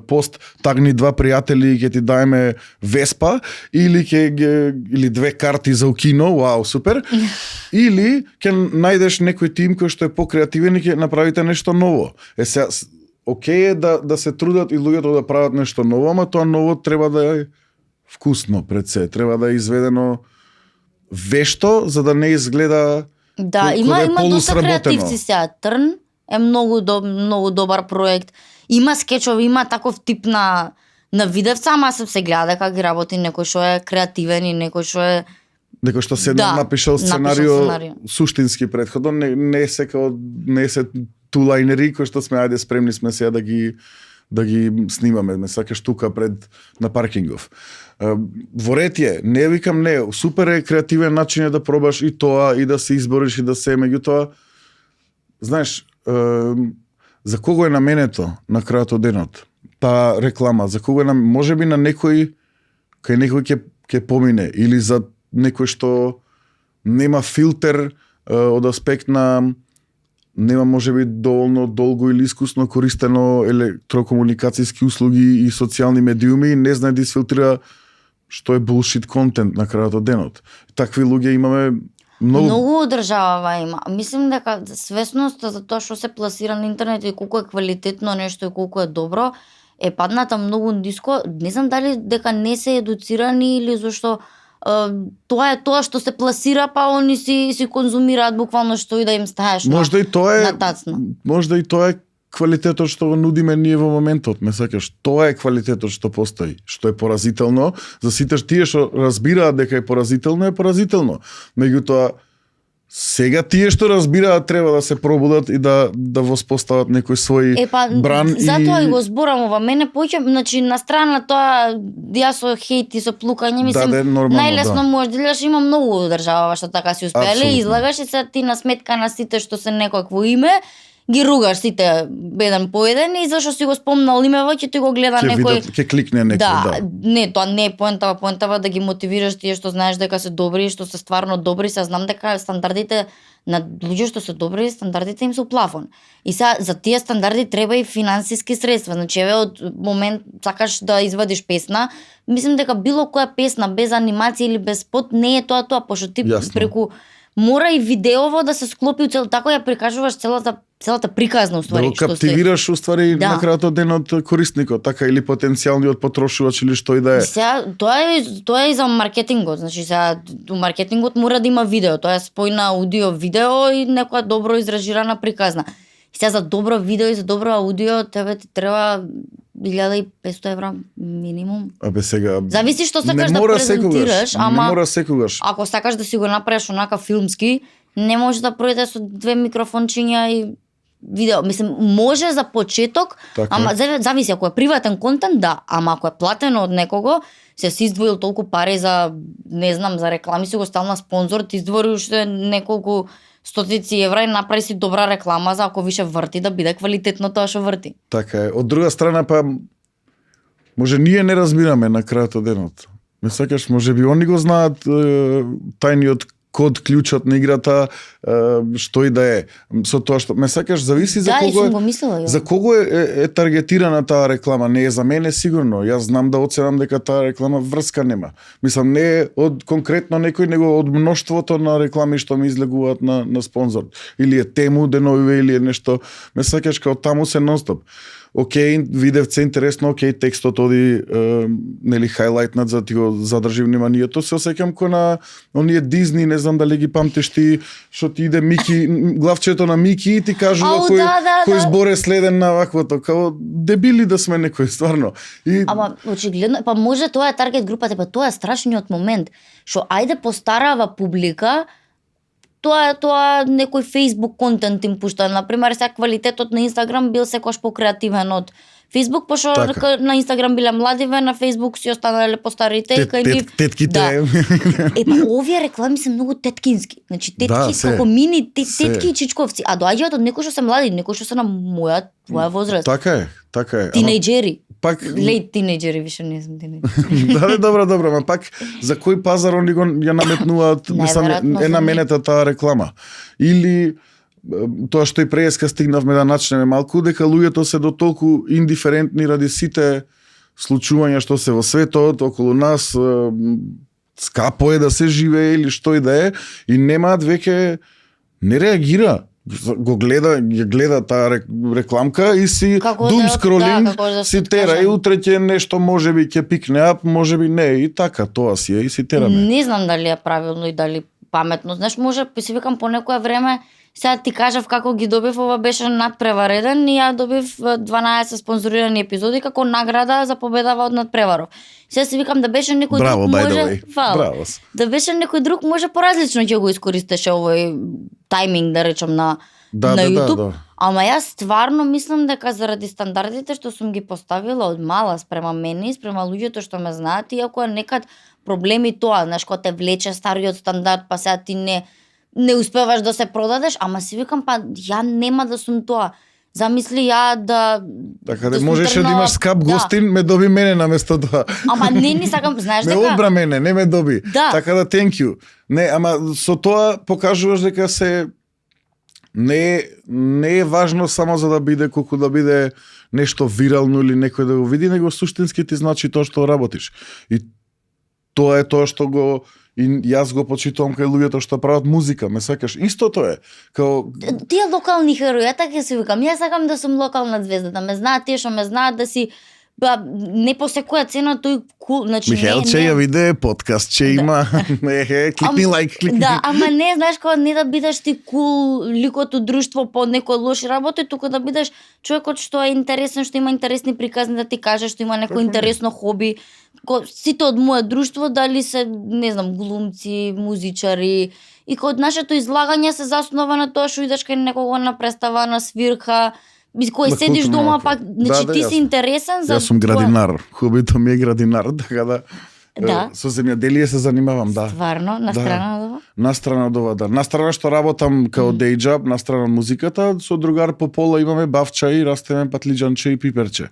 пост тагни два пријатели и ќе ти даеме Веспа или или две карти за кино, вау, супер. Или ќе најдеш некој тим кој што е покреативен и ќе направите нешто ново. Сега окей е да се трудат и луѓето да прават нешто ново, ама тоа ново треба да е вкусно пред се, треба да е изведено вешто за да не изгледа Да, има доста креативци сега. Трн е многу добар проект. Има скечови, има таков тип на видевца, ама се гледа дека ги работи некој што е креативен и некој што е некој што седна напишал сценарио суштински претходно, не се тулајнери кои што сме ајде спремни сме сега да ги снимаме, ме сакаш тука пред на паркингов. Во ред е, не викам не, супер е креативен начин е да пробаш и тоа и да се избориш и да се меѓутоа знаеш, за кого е наменето на крајот од денот таа реклама, за кого е можеби на некој кај некој ќе помине или за некој што нема филтер од аспект на нема можеби доволно долго или искусно користено електрокомуникацијски услуги и социјални медиуми и не знае да изфилтрира што е булшит контент на крајот од денот. Такви луѓе имаме многу држава има. Мислим дека свесноста за тоа што се пласира на интернет и колку е квалитетно нешто и колку е добро е падната многу ниско. Не знам дали дека не се едуцирани или зашто тоа е тоа што се пласира, па они си конзумираат буквално што и да им стаеш на тацно. Можда и тоа е квалитетот што го нудиме ние во моментот, ме сакаш. Тоа е квалитетот што постои, што е поразително. За сите тие што разбираат дека е поразително. Меѓутоа, сега тие што разбираат треба да се пробудат и да воспостават некој свој бран. Затоа и го зборам ова. Мене поќе, значи на страна тоа јас со хејт и со плукање, мислим, најлесно може да има многу држава што така си успеале, излагаш и се ти на сметка на сите што се некакво име, ги ругаш сите еден по еден и зашто си го спомнал имево ќе ти го гледа некој. Ќе кликне некој, да. Не, тоа не е поентава да ги мотивираш тие што знаеш дека се добри, што се стварно добри, се знам дека стандардите на луѓе што се добри, стандардите им се плафон. И сега за тие стандарди треба и финансиски средства. Значи еве од момент сакаш да извадиш песна, мислим дека било која песна без анимација или без спот не е тоа, пошто ти преку мора и видеово да се склопи така ја прикажуваш целата приказна уствари. Да го каптивираш уствари на крајот од денот корисникот, така или потенцијалниот потрошувач или што и да е. Сега тоа е и за маркетингот, значи сега маркетингот мора да има видео, тоа е спој на аудио видео и некоја добро изражирана приказна. И сега за добро видео и за добро аудио тебе ти треба 1500 евра минимум. Абе сега зависи што сакаш да презентираш, ама не мора секогаш. Ако сакаш да си го направиш онака филмски, не може да пројде со 2 микрофончиња и видео. Мислим, може за почеток, така, ама зависи ако е приватен контент, да, ама ако е платено од некого, се издвоил толку пари за, не знам, за реклами, си го стал на спонзор, ти издвори уште неколку стотици евра и направи си добра реклама за ако више врти да биде квалитетно тоа што врти. Така е. Од друга страна па може ние не разбираме на крајот од денот. Ме сакаш, може би они го знаат тајниот код, клучот на играта, што и да е. Со тоа што ме сакаш, зависи за кого е. За кого е таргетирана таа реклама, не е за мене сигурно. Јас знам да оценам дека таа реклама врска нема. Мислам, не е од конкретно некој, него од мноштвото на реклами што ми излегуваат на спонзор. Или е тему деновиве или е нешто. Ме сакаш као таму се нонстоп. Океј, видевце интересно, океј, текстот оди нели хайлайтнат за да ти го задржи вниманието. Се осеќам кој на оние Дизни, не знам дали ги памтиш ти, што ти иде Мики, главчето на Мики и ти кажува кој збор е следен на ваквото. Као дебили да сме некој, стварно. Ама очигледно, па може тоа е таргет групата, па тоа е страшниот момент, што ајде постарава публика, тоа некој Facebook контент им пушта. Например, сега квалитетот на Инстаграм бил секогаш покреативен од Facebook, пошто на Инстаграм биле младиве, на Facebook си останале постарите. Тетките. Да. Па овие реклами се многу теткински. Значи тетки како мини тетки и чичковци. А доаѓаат од некои што се млади, некои што се на твоја возраст. Така е. Тинејџери. пак Лейт тинејџери, више не сум тинејџер. да, добро, ма пак за кој пазар они го ја наметнуваат, Најверојатно е за наменета таа реклама. Или тоа што и преска стигнавме да начнеме малку, дека луѓето се до толку индиферентни ради сите случувања што се во светот, околу нас, скапо е да се живее или што и да е, и немаат веќе, не реагира, ја гледа таа рекламка и си дум скролинг, си тера и утре ќе нешто можеби ќе пикне ап, можеби не, и така, тоа си е и си тераме. Не знам дали е правилно и дали паметно. Знаеш, може, си викам по некое време, сега ти кажав како ги добив, ова беше надпревареден и ја добив 12 спонзорирани епизоди како награда за победава од надпреваров. Сега си викам да беше некој Браво, друг by the може, way. Браво. да беше некој друг може поразлично ќе го искористеше овој тајминг да речам на YouTube. Да. Ама јас стварно мислам дека заради стандардите што сум ги поставила од мала спрема мене и спрема луѓето што ме знаат, иако е некад проблеми тоа, знаеш, кога те влече стариот стандард, па сега ти не успеваш да се продадеш, ама си викам, па ја нема да сум тоа. Замисли ја да... Така да да можеше да имаш скап гостин, ме доби мене наместо тоа. Ама не сакам, знаеш дека... Ме одбра мене, не ме доби. Да. Така да thank you. Не, ама со тоа покажуваш дека се не е важно само за да биде колку да биде нешто вирално или некој да го види, него суштински ти значи тоа што работиш. И тоа е тоа што го и јас го почитувам кај луѓето што прават музика, ме сакаш. Истото е. Као тие локални херои, ја така си викам, јас сакам да сум локална звезда, да ме знаат тие што ме знаат, да си не по секоја цена тој кул, значи Михаелче ја виде подкаст, че има кликни лайк, кликни. Да, ама не знаеш кога не да бидеш ти кул ликото друштво по некој лош работа, туку да бидеш човекот што е интересен, што има интересни приказни да ти каже, што има некој интересно хоби. Сите од моје друштво, дали се, не знам, глумци, музичари, и кога нашето излагање се заснова на тоа што идеш кај некого на представа, на свирка, кој седиш дома, пак, значи ти си интересен за... Јас сум градинар, хобито ми е градинар, така да. Со земјоделие се занимавам, да. Стварно, на страна од ова? На страна од ова, да. На страна што работам као day job, на страна од музиката, со другар по пола имаме бавча и растеме патлиџанче и пиперче.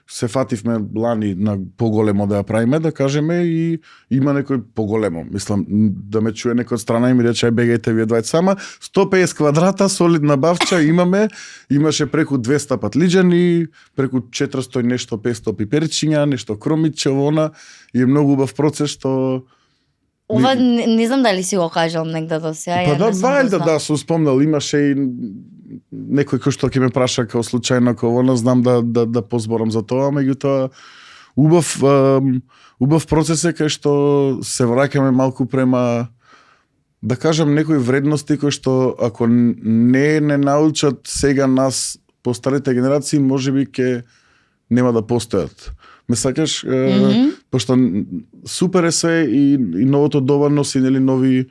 Се фативме лани на поголемо да ја правиме, да кажеме, и има некој поголемо. Мислам, да ме чуе некој од страна и ми рече, бегајте вие двајца сама. 150 квадрата, солидна бавча имаме, имаше преку 200 патлиџани, преку 400 и нешто 500 пиперчиња, нешто кромиче, она, и е многу убав процес што... Ова не знам дали си го кажал негде до сега. Па да, вајда, да, сум спомнал, имаше и некој кој што ќе ме праша као случајно као она, знам да позборам за тоа, меѓутоа убав процес е кај што се враќаме малку према, да кажам, некои вредности кои што ако не научат сега нас постарите генерации, можеби ќе нема да постојат. Ме сакаш, пошто супер е се и новото доба носи нели нови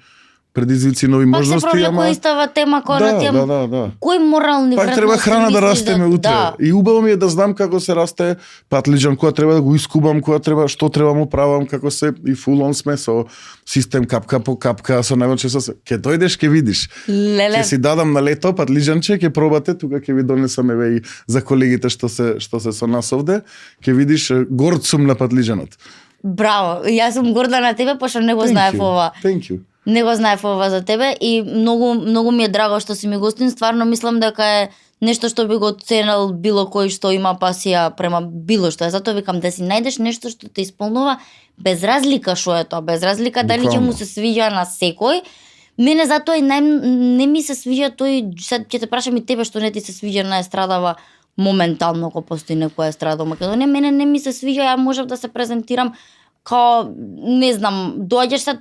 предизвици, нови можности, ама... Пак се проблема истава тема која да. Кои морални вредности? Пак треба храна да растеме утре. Да. И убаво ми е да знам како се расте патлиџан, кога треба да го искубам, кога треба, што треба му правам, како се и фулон сме со систем капка по капка, со најваче со ќе дојдеш, ќе видиш. Леле. Ќе си дадам на лето патлиџанче, ќе пробате, тука ќе ви донесам еве и за колегите што се со нас овде, ќе видиш горд сум на патлиџанот. Браво, јас сум горда на тебе, пошто не го знаев ова. Thank you. Не го знаев ова за тебе и многу ми е драго што си ми гостин. Стварно мислам дека е нешто што би го ценел било кој што има пасија према било што. Затоа викам да си најдеш нешто што те исполнува без разлика што е тоа, без разлика дали ќе му се свиѓа на секој. Мене затоа и не ми се свиѓа тој, сега ќе те прашам и тебе што не ти се свиѓа на естрадава моментално ако постои некоја естрада во Македонија. Мене не ми се свиѓа, ја можев да се презентирам као, не знам, доаѓаш се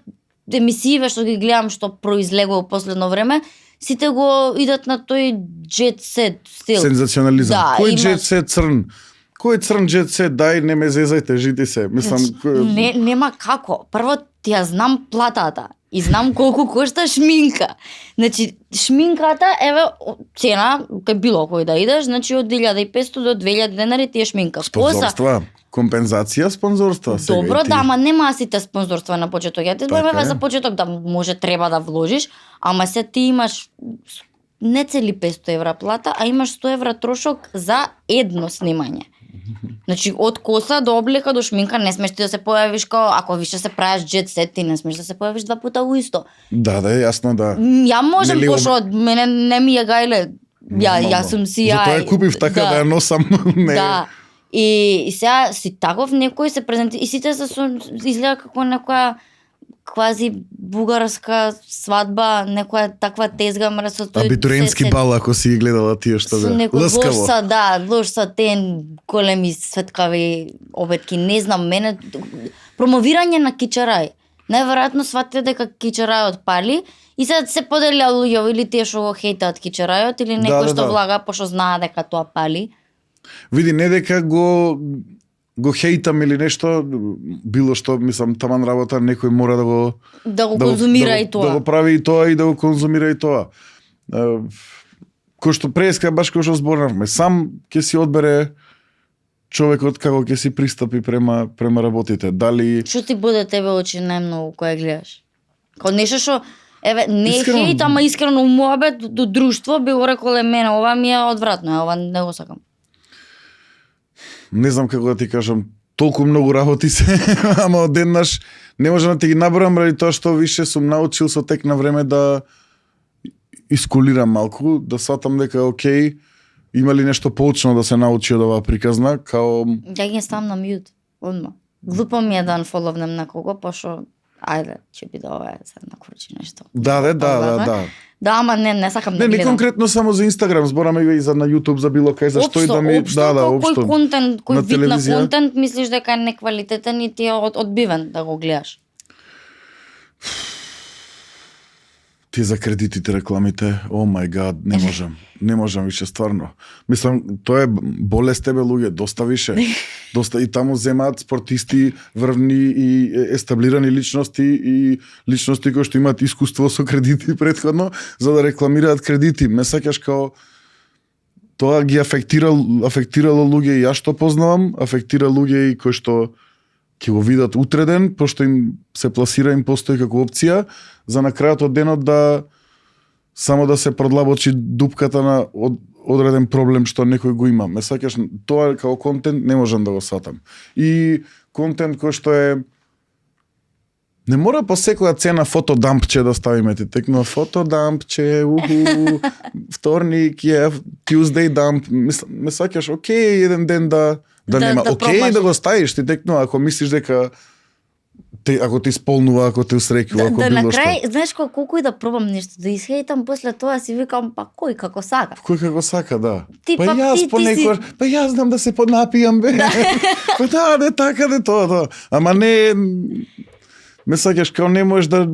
емисииве што ги гледам што произлегува во последно време, сите го идат на тој jet set стил. Сензационализам. Да, кој jet set црн? Кој црн jet set? Дај, не ме зезајте, жити се. Мислам, нема како. Прво ти ја знам платата и знам колку кошта шминка. Значи, шминката, еве, цена, кај било кој да идеш, значи од 1500 до 2000 денари ти е шминка. Спонзорства. Компензација, спонзорства. Добро, да, ама нема сите спонзорства на почеток. Ја ти зборувам за почеток да може треба да вложиш, ама се ти имаш не цели 500 евра плата, а имаш 100 евра трошок за едно снимање. Значи од коса до облека до шминка не смеш ти да се појавиш као ако више се правиш jet set, ти не смеш да се појавиш два пута уисто. Да, јасно, да. Ја можам Нели, пошто од мене не ми ја гајле. Ја сум си ја. Затоа ја купив така да ја носам. Не. Да. И сега си таков некој се презентира и сите се изгледа како некоја квази бугарска свадба, некоја таква тезга, мара со тој Абитуриентски бал, ако си гледала тие што со бе. некој лош Лскаво. са, да, лош са тен големи светкави обетки, не знам, мене промовирање на кичарај. Најверојатно сватите дека кичарајот пали и сега се поделја луѓе или тие што го хейтаат кичарајот или некој што да. влага пошто знаа дека тоа пали. Види, не дека го хейтам или нешто, било што, мислам, таман работа, некој мора да го конзумира и тоа. Да го прави и тоа и да го конзумира и тоа. Кој што преска, баш кој што зборнавме, сам ќе си одбере човекот како ќе си пристапи према работите. Дали Што ти буде тебе очи најмногу кој гледаш? Као нешто што еве не е Искрено- хейт, ама искрено муабет до друштво би го рекле мене, ова ми е одвратно, ова не го сакам. не знам како да ти кажам, толку многу работи се, ама одеднаш не можам да ти ги набрам ради тоа што више сум научил со тек на време да искулирам малку, да сватам дека окей, има ли нешто поучно да се научи од оваа приказна, као Ја ги ставам на мјут, одма. Глупо ми е да unfollownem на кого, пошто ајде, ќе биде ова се накручи нешто. да. Да, ама не сакам да Не, не гледам. конкретно само за Инстаграм, збораме и за на Јутуб, за било кај, зашто и да ми... Општо, кој контент, кој На вид на телевизија. контент мислиш дека е неквалитетен и ти е одбивен да го гледаш? Тие за кредитите, рекламите, о мај гад, не можам. Не можам више, стварно. Мислам, тоа е болест тебе луѓе, доста више. Доста и таму земаат спортисти, врвни и естаблирани личности и личности кои што имаат искуство со кредити претходно, за да рекламираат кредити. Ме сеќаш као тоа ги афектирало луѓе и јас што познавам, афектира луѓе и кои што ќе го видат утреден, пошто им се пласира, им постои како опција, за на крајот од денот да само да се продлабочи дупката на одреден проблем што некој го има. Ме сакаш, тоа како контент не можам да го сатам. И контент кој што е не мора по секоја цена фотодампче да ставиме, ти текнува фотодампче, вторник е Tuesday дамп. Ме сакаш, окей, еден ден да нема. Окей, пробаш. да го ставиш, ти текнува, ако мислиш дека ако ти исполнува, ако те усрекува, ако Да на било што. крај, знаеш колку и да пробам нешто, да исхейтам после тоа си викам па кој како сака. Кој како сака, да. Ти, па па јас ти понекогаш, па јас знам да се поднапијам, бе. Па да, не така, не тоа. Ама не, ме сакаш, као не можеш да...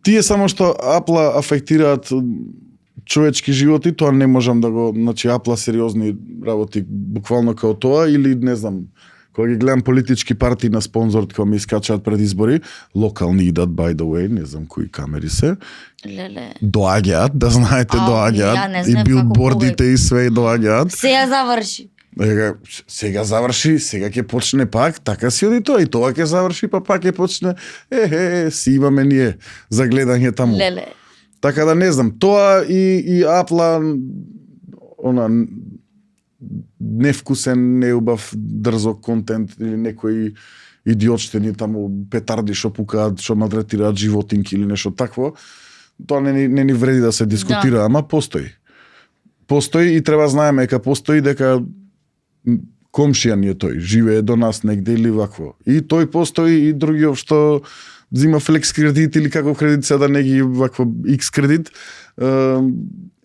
Тие само што апла афектираат човечки животи, тоа не можам да го... Значи, апла сериозни работи, буквално као тоа, или не знам, кога ги гледам политички партии на спонзор, кога ми искачаат пред избори, локални идат, by the way, не знам кои камери се, Леле. доаѓаат, да знаете, ја не доаѓаат, и знаев билбордите и све доаѓаат. Сега заврши. Сега заврши, сега ќе почне пак, така си оди тоа, и тоа ќе заврши, па пак ќе почне, си имаме ние за гледање таму. Леле. Така да не знам, тоа и апла, она, невкусен, неубав, дрзок контент или некои идиотштини таму петарди што пукаат, што малтретираат животинки или нешто такво, тоа не ни вреди да се дискутира, ама постои. Постои и треба знаеме дека постои, дека комшија ни е тој, живее до нас негде или вакво. И тој постои и другиот што взима флекс кредит или каков кредит се да не ги вакво X кредит.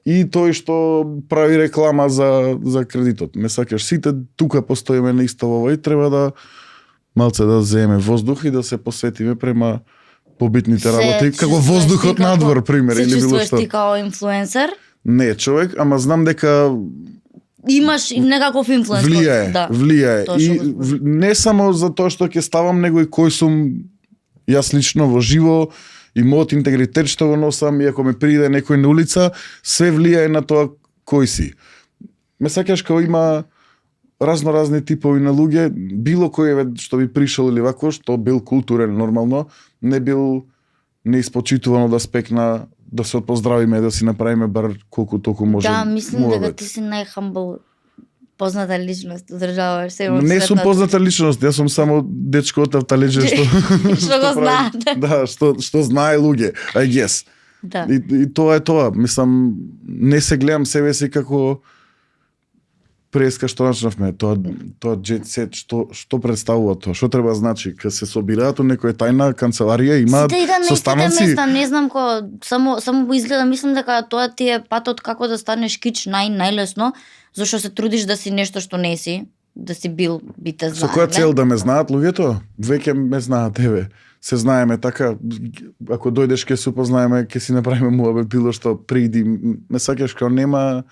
И тој што прави реклама за кредитот. Ме сакаш, сите тука постоиме на исто ова и треба да малце да земеме воздух и да се посветиме према побитните работи, како воздухот надвор, пример, или било Се што. чувствуваш ти као инфлуенсер? Не човек, ама знам дека Имаш некаков инфлуенс. влијае. Тоа И што го не само за тоа што ќе ставам, него и кој сум јас лично во живо, и мојот интегритет што го носам, и ако ме приде некој на улица, све влијае на тоа кој си. Ме сакаш као има разни типови на луѓе, било кој што би пришол или вако, што бил културен нормално, не бил неиспочитуван од аспект на да се поздравиме, да си направиме бар колку толку можем. Да, мислам дека муабет. ти си најхамбл позната личност, одржаваш се во Не сум светот. позната личност, јас сум само дечко од Тавталеџе што Што го прави- знаат. Да, што знае луѓе. I guess. Да. И тоа е тоа. Мислам, не се гледам себе си како преска што начнавме. Тоа Jet Set, што представува тоа? Што треба значи? Кога се собираат у некоја тајна канцеларија, имаат Сите идат на истите состаноци? места, не знам само го изгледа, мислам дека тоа ти е патот како да станеш кич најлесно, зашто се трудиш да си нешто што не си, да си бил би те Со знаеле. која цел да ме знаат луѓето? Веќе ме знаат тебе. Се знаеме така, ако дојдеш ке се упознаеме, ке си направиме муабет било што приди. Ме сакаш као нема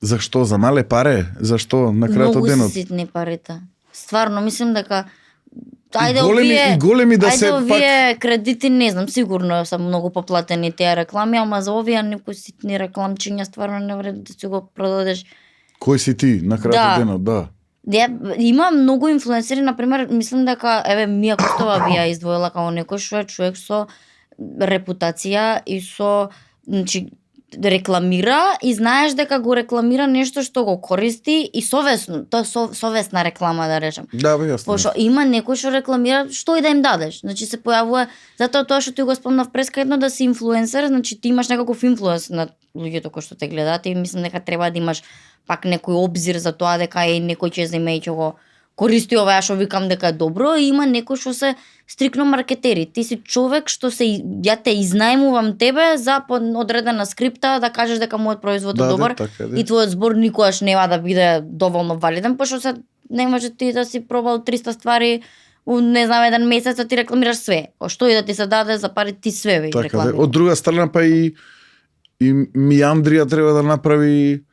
зашто за мале паре? Зашто на крајот од Многу денот? се ситни парите. Стварно, мислам дека И големи да се овие кредити, не знам, сигурно се многу поплатени тие реклами, ама за овие некои ситни рекламчиња стварно не вреди да си го продадеш. Кој си ти на крајот Да. од денот, да. Има многу инфлуенсери, например, мислам дека Мија Костова би ја издвоила како некој што е човек со репутација и со, значи, рекламира и знаеш дека го рекламира нешто што го користи и совесно, тоа совесна реклама да речем. Да, бе, јасно. Пошто има некој што рекламира што и да им дадеш. Значи се појавува затоа тоа што ти го спомнав преска едно да си инфлуенсер, значи ти имаш некаков инфлуенс на луѓето кои што те гледаат и мислам дека треба да имаш пак некој обзир за тоа дека некој ќе земе и ќе го користи ова што викам дека е добро и има некој што се стрикно маркетери. Ти си човек што ја те изнајмувам тебе за одредена скрипта да кажеш дека мојот производ е добар така и твојот збор никогаш нема да биде доволно валиден, пошто се не може ти да си пробал 300 ствари у не знам еден месец, а ти рекламираш све. Што и да ти се даде за пари ти све ве Така, рекламираш. од друга страна па и Мијандрија треба да направи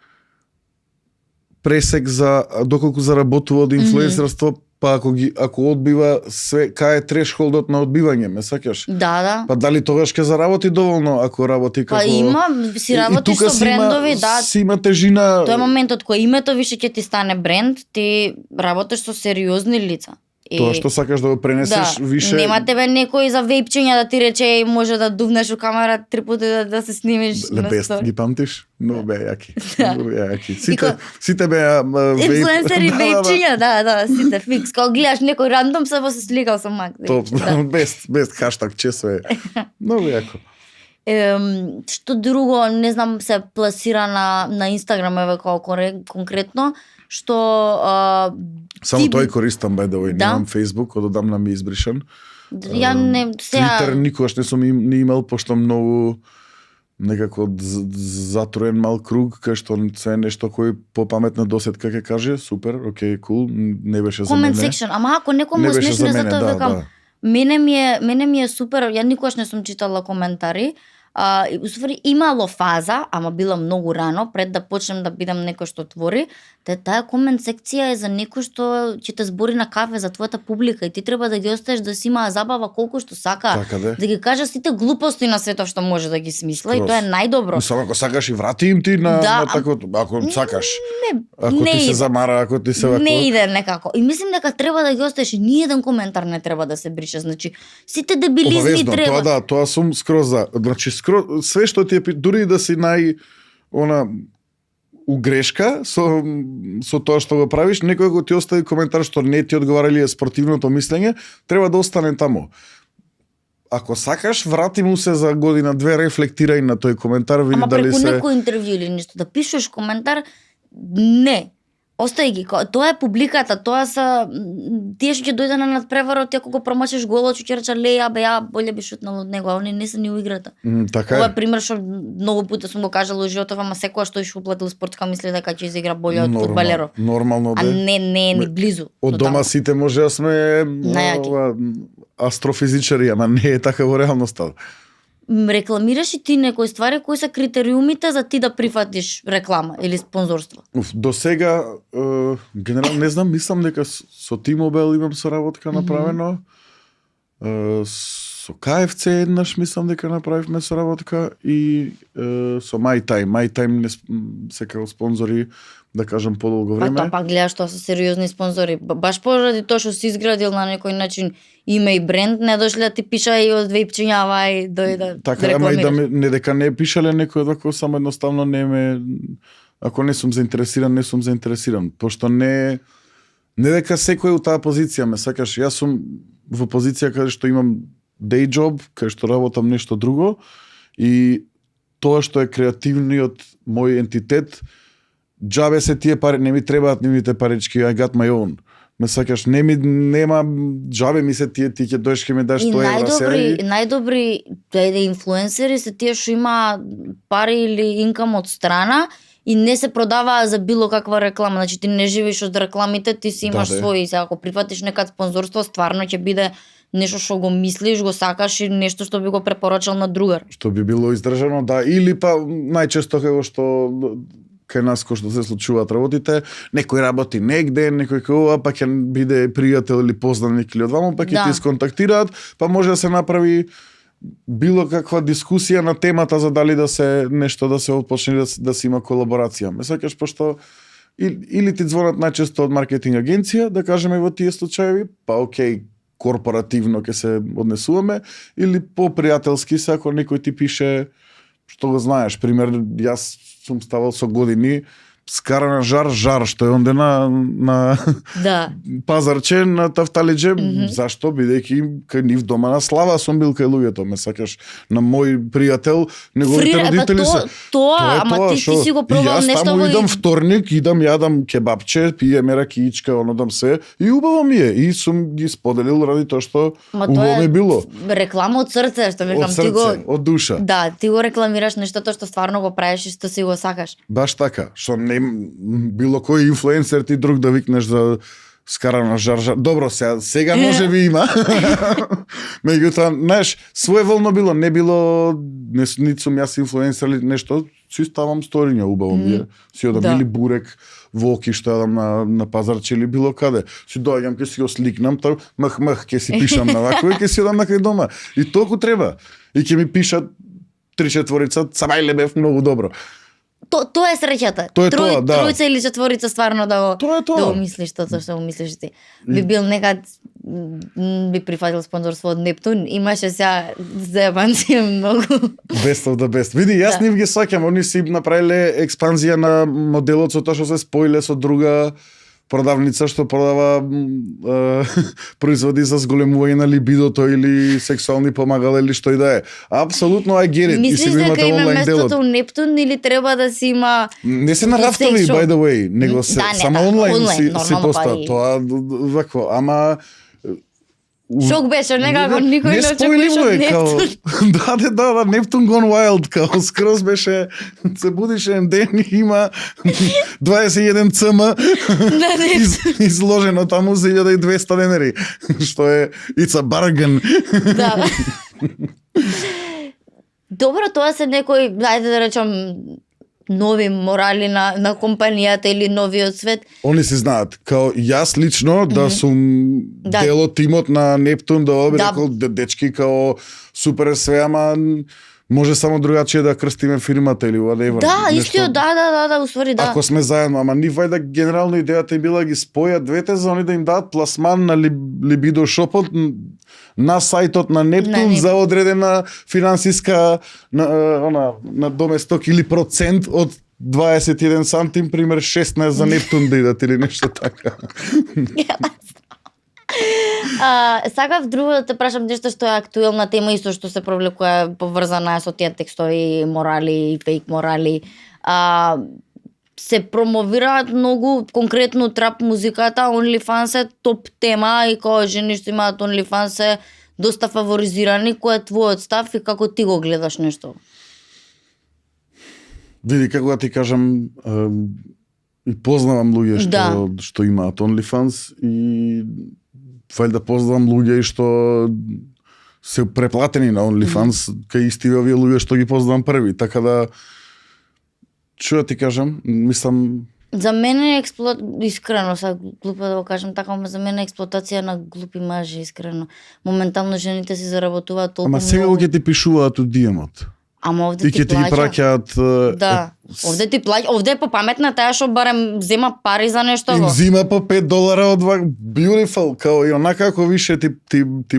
пресек за доколку заработува од инфлуенсерство, па ако одбива све, кај е трешхолдот на одбивање, ме сакаш? Да. Па дали тогаш ќе заработи доволно ако работи како... Па има, си работиш со брендови, да. Си има тежина... Тоа е моментот кој името више ќе ти стане бренд, ти работиш со сериозни лица. Тоа што сакаш да го пренесеш више... Нема тебе некој за вејпчиња да ти рече може да дувнеш у камера 3 пати да се снимиш на Лебест, стори. ги памтиш? Многу беа јаки. Да. Многу беа јаки. Ико- Сите беа Инфлуенсери Да, да, да. вејпчиња, да, сите фикс. Кога гледаш некој рандом се се сликал со мак. Топ, Да. без хаштаг чесо е. Многу јако. Што друго, не знам, се пласира на Инстаграм еве како конкретно, што Само ти- тој користам by the way, Да? немам Facebook, одамна ми избришан. ја не Twitter никогаш не сум не имал, пошто многу некако затворен мал круг, кај што се нешто кој попаметна досетка ќе каже, супер, окей, кул, не беше за comment мене. section, ама ако некому Не е беше за смешно, мене, затоа да, викам, да. мене ми е супер, ја никогаш не сум читала коментари. И уствари имало фаза, ама била многу рано, пред да почнем да бидам некој што твори, таа комент секција е за некој што ќе те збори на кафе за твојата публика и ти треба да ги оставиш да си имаа забава колку што сака, Така де. да ги кажа сите глупости на светот што може да ги смисла и Скроз. тоа е најдобро. Само ако сакаш и врати им ти на, Да, на таквото, ако сакаш. Ако не ти се иде. замара, ако ти се вако. Не иде некако. И мислим дека треба да ги оставиш, ниеден коментар не треба да се брише. Значи, сите дебилизми Обавезно, треба. тоа да, тоа сум скроз за. Значи све што ти е дури и да си у грешка со тоа што го правиш, некој го ти остави коментар што не ти одговара или е спортивното мислење, треба да остане таму. Ако сакаш, врати му се за година две, рефлектирај на тој коментар, види Ама дали преку се некој интервју или нешто да пишеш коментар, не. Остај ги, тоа е публиката, тоа са тие што ќе дојде на надпреварот, ти ако го промашиш голот, ќе рече ле, ја боле би шутнал од него, а они не се ни у играта. така Ова е. е пример што многу пати сум го кажала во животот, ама секоја што иш уплатил спортска мисли дека ќе изигра боле од фудбалеров. Нормално А да. не е ни близу. Од до дома таму. сите може да сме Најаки. астрофизичари, ама не е така во реалноста. Рекламираш и ти некои ствари кои се критериумите за ти да прифатиш реклама или спонзорство? До сега, генерално, не знам, мислам дека со T-Mobile имам соработка направено. Со KFC еднаш мислам дека направивме соработка и со MyTime. MyTime не се како спонзори, да кажам, подолго Па време. тоа пак гледаш, тоа се сериозни спонзори. Баш поради тоа што си изградил на некој начин име и бренд, не дошле да ти пиша и од вејпчињава и дојде да Така, ама и да рекламираш. не дека не пишале некој вако, само едноставно не ме Ако не сум заинтересиран, пошто не дека секој у таа позиција ме сакаш. Јас сум во позиција каде што имам day job, каде што работам нешто друго и тоа што е креативниот мој ентитет, џабе се тие пари, не ми требаат нивните парички, I got my own. Ме сакаш, нема џабе ми се тие, ти ќе доеш ке ми даш 100 евра сега. И најдобри инфлуенсери се тие што има пари или инкам од страна и не се продаваа за било каква реклама. Значи ти не живееш од рекламите, ти си имаш свои. Сега ако прифатиш нека спонзорство, стварно ќе биде нешто што го мислиш, го сакаш и нешто што би го препорачал на другар. Што би било издржано, да, или па најчесто како што кај нас кој што се случуваат работите, некој работи негде, некој кога па ќе биде пријател или познаник или одвамо, па ќе ти сконтактираат, па може да се направи било каква дискусија на темата за дали да се нешто да се почне да се има колаборација. Ме сакаш пошто или ти звонат најчесто од маркетинг агенција, да кажеме во тие случаи, па окей, корпоративно ќе се однесуваме, или по-пријателски се ако некој ти пише што го знаеш. Пример, јас сум ставал со години скарана жар, што е онде на пазарче, на Тафталиџе. Зашто? Бидејќи кај нив дома на слава сум бил кај луѓето. Ме сакаш, на мој пријател, неговите родители се... Тоа, ама ти си го пробал нешто во... Јас таму идам вторник, јадам кебапче, пиеме ракиичка, онодам се, и убаво ми е. И сум ги споделил ради тоа што убаво ми било. Реклама од срце, што викам, ти го... Од душа. Да, ти го рекламираш нештото што стварно го правиш и што си го сакаш. Баш така, што не било кој инфлуенсер ти друг да викнеш за скарана жар. Добро, сега може би има. Меѓутоа, знаеш, своеволно било, не било, нит сум јас инфлуенсер или нешто, си ставам сториња, убаво ми е. Си одам или бурек, волки што јадам на пазарче или било каде. Си доаѓам, ке си го сликнам, мах, ке си пишам на вако и ке си одам на кај дома. И толку треба. И ке ми пишат 3-4, сабајле бев многу добро. Тоа е среќата. Тројца или четворица стварно да го мислиш тоа што го мислиш ти. Би бил некад би прифатил спонзорство од Нептун, имаше сега заебанција многу. Best of the best. Види, јас нив ги сакам, они си направиле експанзија на моделот со тоа што се споиле со друга продавница што продава производи за зголемување на либидото или сексуални помагала или што и да е. Апсолутно I get it. Мислиш дека има местото у Нептун или треба да си има... Не се на рафтови, by the way, него се само онлайн си поста. Тоа вако, ама шок беше, некако никој не очекуваше од Нептун. Да, Нептун gone wild, као скроз беше, се будиш еден ден и има 21 цм изложено таму за 1200 денари, што е it's a bargain. Да. Добро, тоа се некои, ајде да речам, нови морали на компанијата или новиот свет. Они се знаат. Као јас лично да сум дел од тимот на Нептун, да би рекол дечки као супер све, ама може само другачие да крстиме фирмата или whatever. Да, исто, да, уствари да. Ако сме заедно, ама нив вајда генерално идејата е била ги спојат двете за они да им дадат пласман на либидо шопот на сајтот на Нептун за одредена финансиска на доместок или процент од 21 сантим, пример 16 за Нептун да идат или нешто така. Сакав друго да те прашам нешто што е актуелна тема и што се провлекува поврзана со тие текстови, морали и фейк морали. Се промовираат многу конкретно трап музиката, OnlyFans е топ тема и кога жени што имаат OnlyFans е доста фаворизирани. Кој е твојот став и како ти го гледаш нешто? Види, како да ти кажам, и познавам луѓе што имаат OnlyFans и вајда познавам луѓе што се преплатени на OnlyFans, кај исти овие луѓе што ги познавам први, така да што да ти кажам, мислам... За мене е искрено, са глупо да го кажам така, ама за мене е експлоатација на глупи мажи, искрено. Моментално жените си заработуваат толку многу. Ама сега ќе ти пишуваат од DM-от. Ама овде ти плаќа. И ќе ти ги праќаат... Да, овде ти плаќа, овде е попаметна таа што барем зема пари за нешто. Им зима по $5 од beautiful, као и онака ако више ти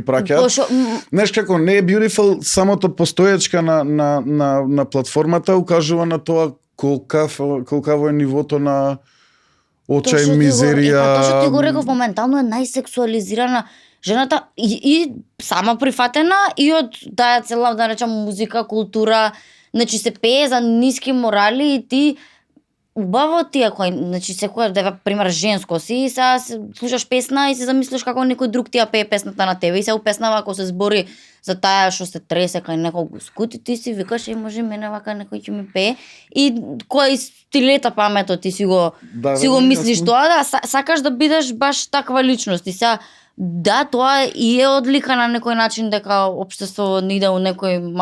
праќаат. Знаеш како, не е beautiful, самото постоечка на платформата укажува на тоа колкаво е нивото на очај, Тоа што ти мизерија. Тоа што ти го реков, моментално е најсексуализирана жената и сама прифатена и од таа цела, да речам, музика, култура, значи се пее за ниски морали и ти убаво ти ако значи секоја да пример женско си и сега слушаш песна и се замислиш како некој друг ти ја пее песната на тебе и се песнава ако се збори за таа што се тресе кај некој го скути, ти си викаш може мене вака некој ќе ми пее и кој стилета памето ти си го мислиш тоа да сакаш да бидеш баш таква личност и сега да тоа и е одлика на некој начин дека општеството не иде у некој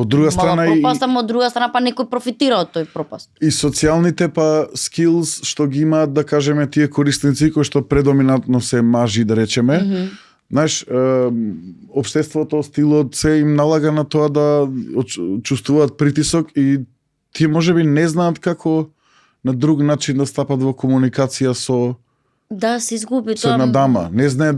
од друга страна пропаст, ама од друга страна па некој профитира од тој пропаст. И социјалните па скилс што ги имаат, да кажеме, тие корисници кои што предоминантно се мажи, да речеме. Знаеш, општеството, стилот се им налага на тоа да чувствуваат притисок и тие можеби не знаат како на друг начин да стапат во комуникација со да се изгуби тоа. Со една дама. Не знае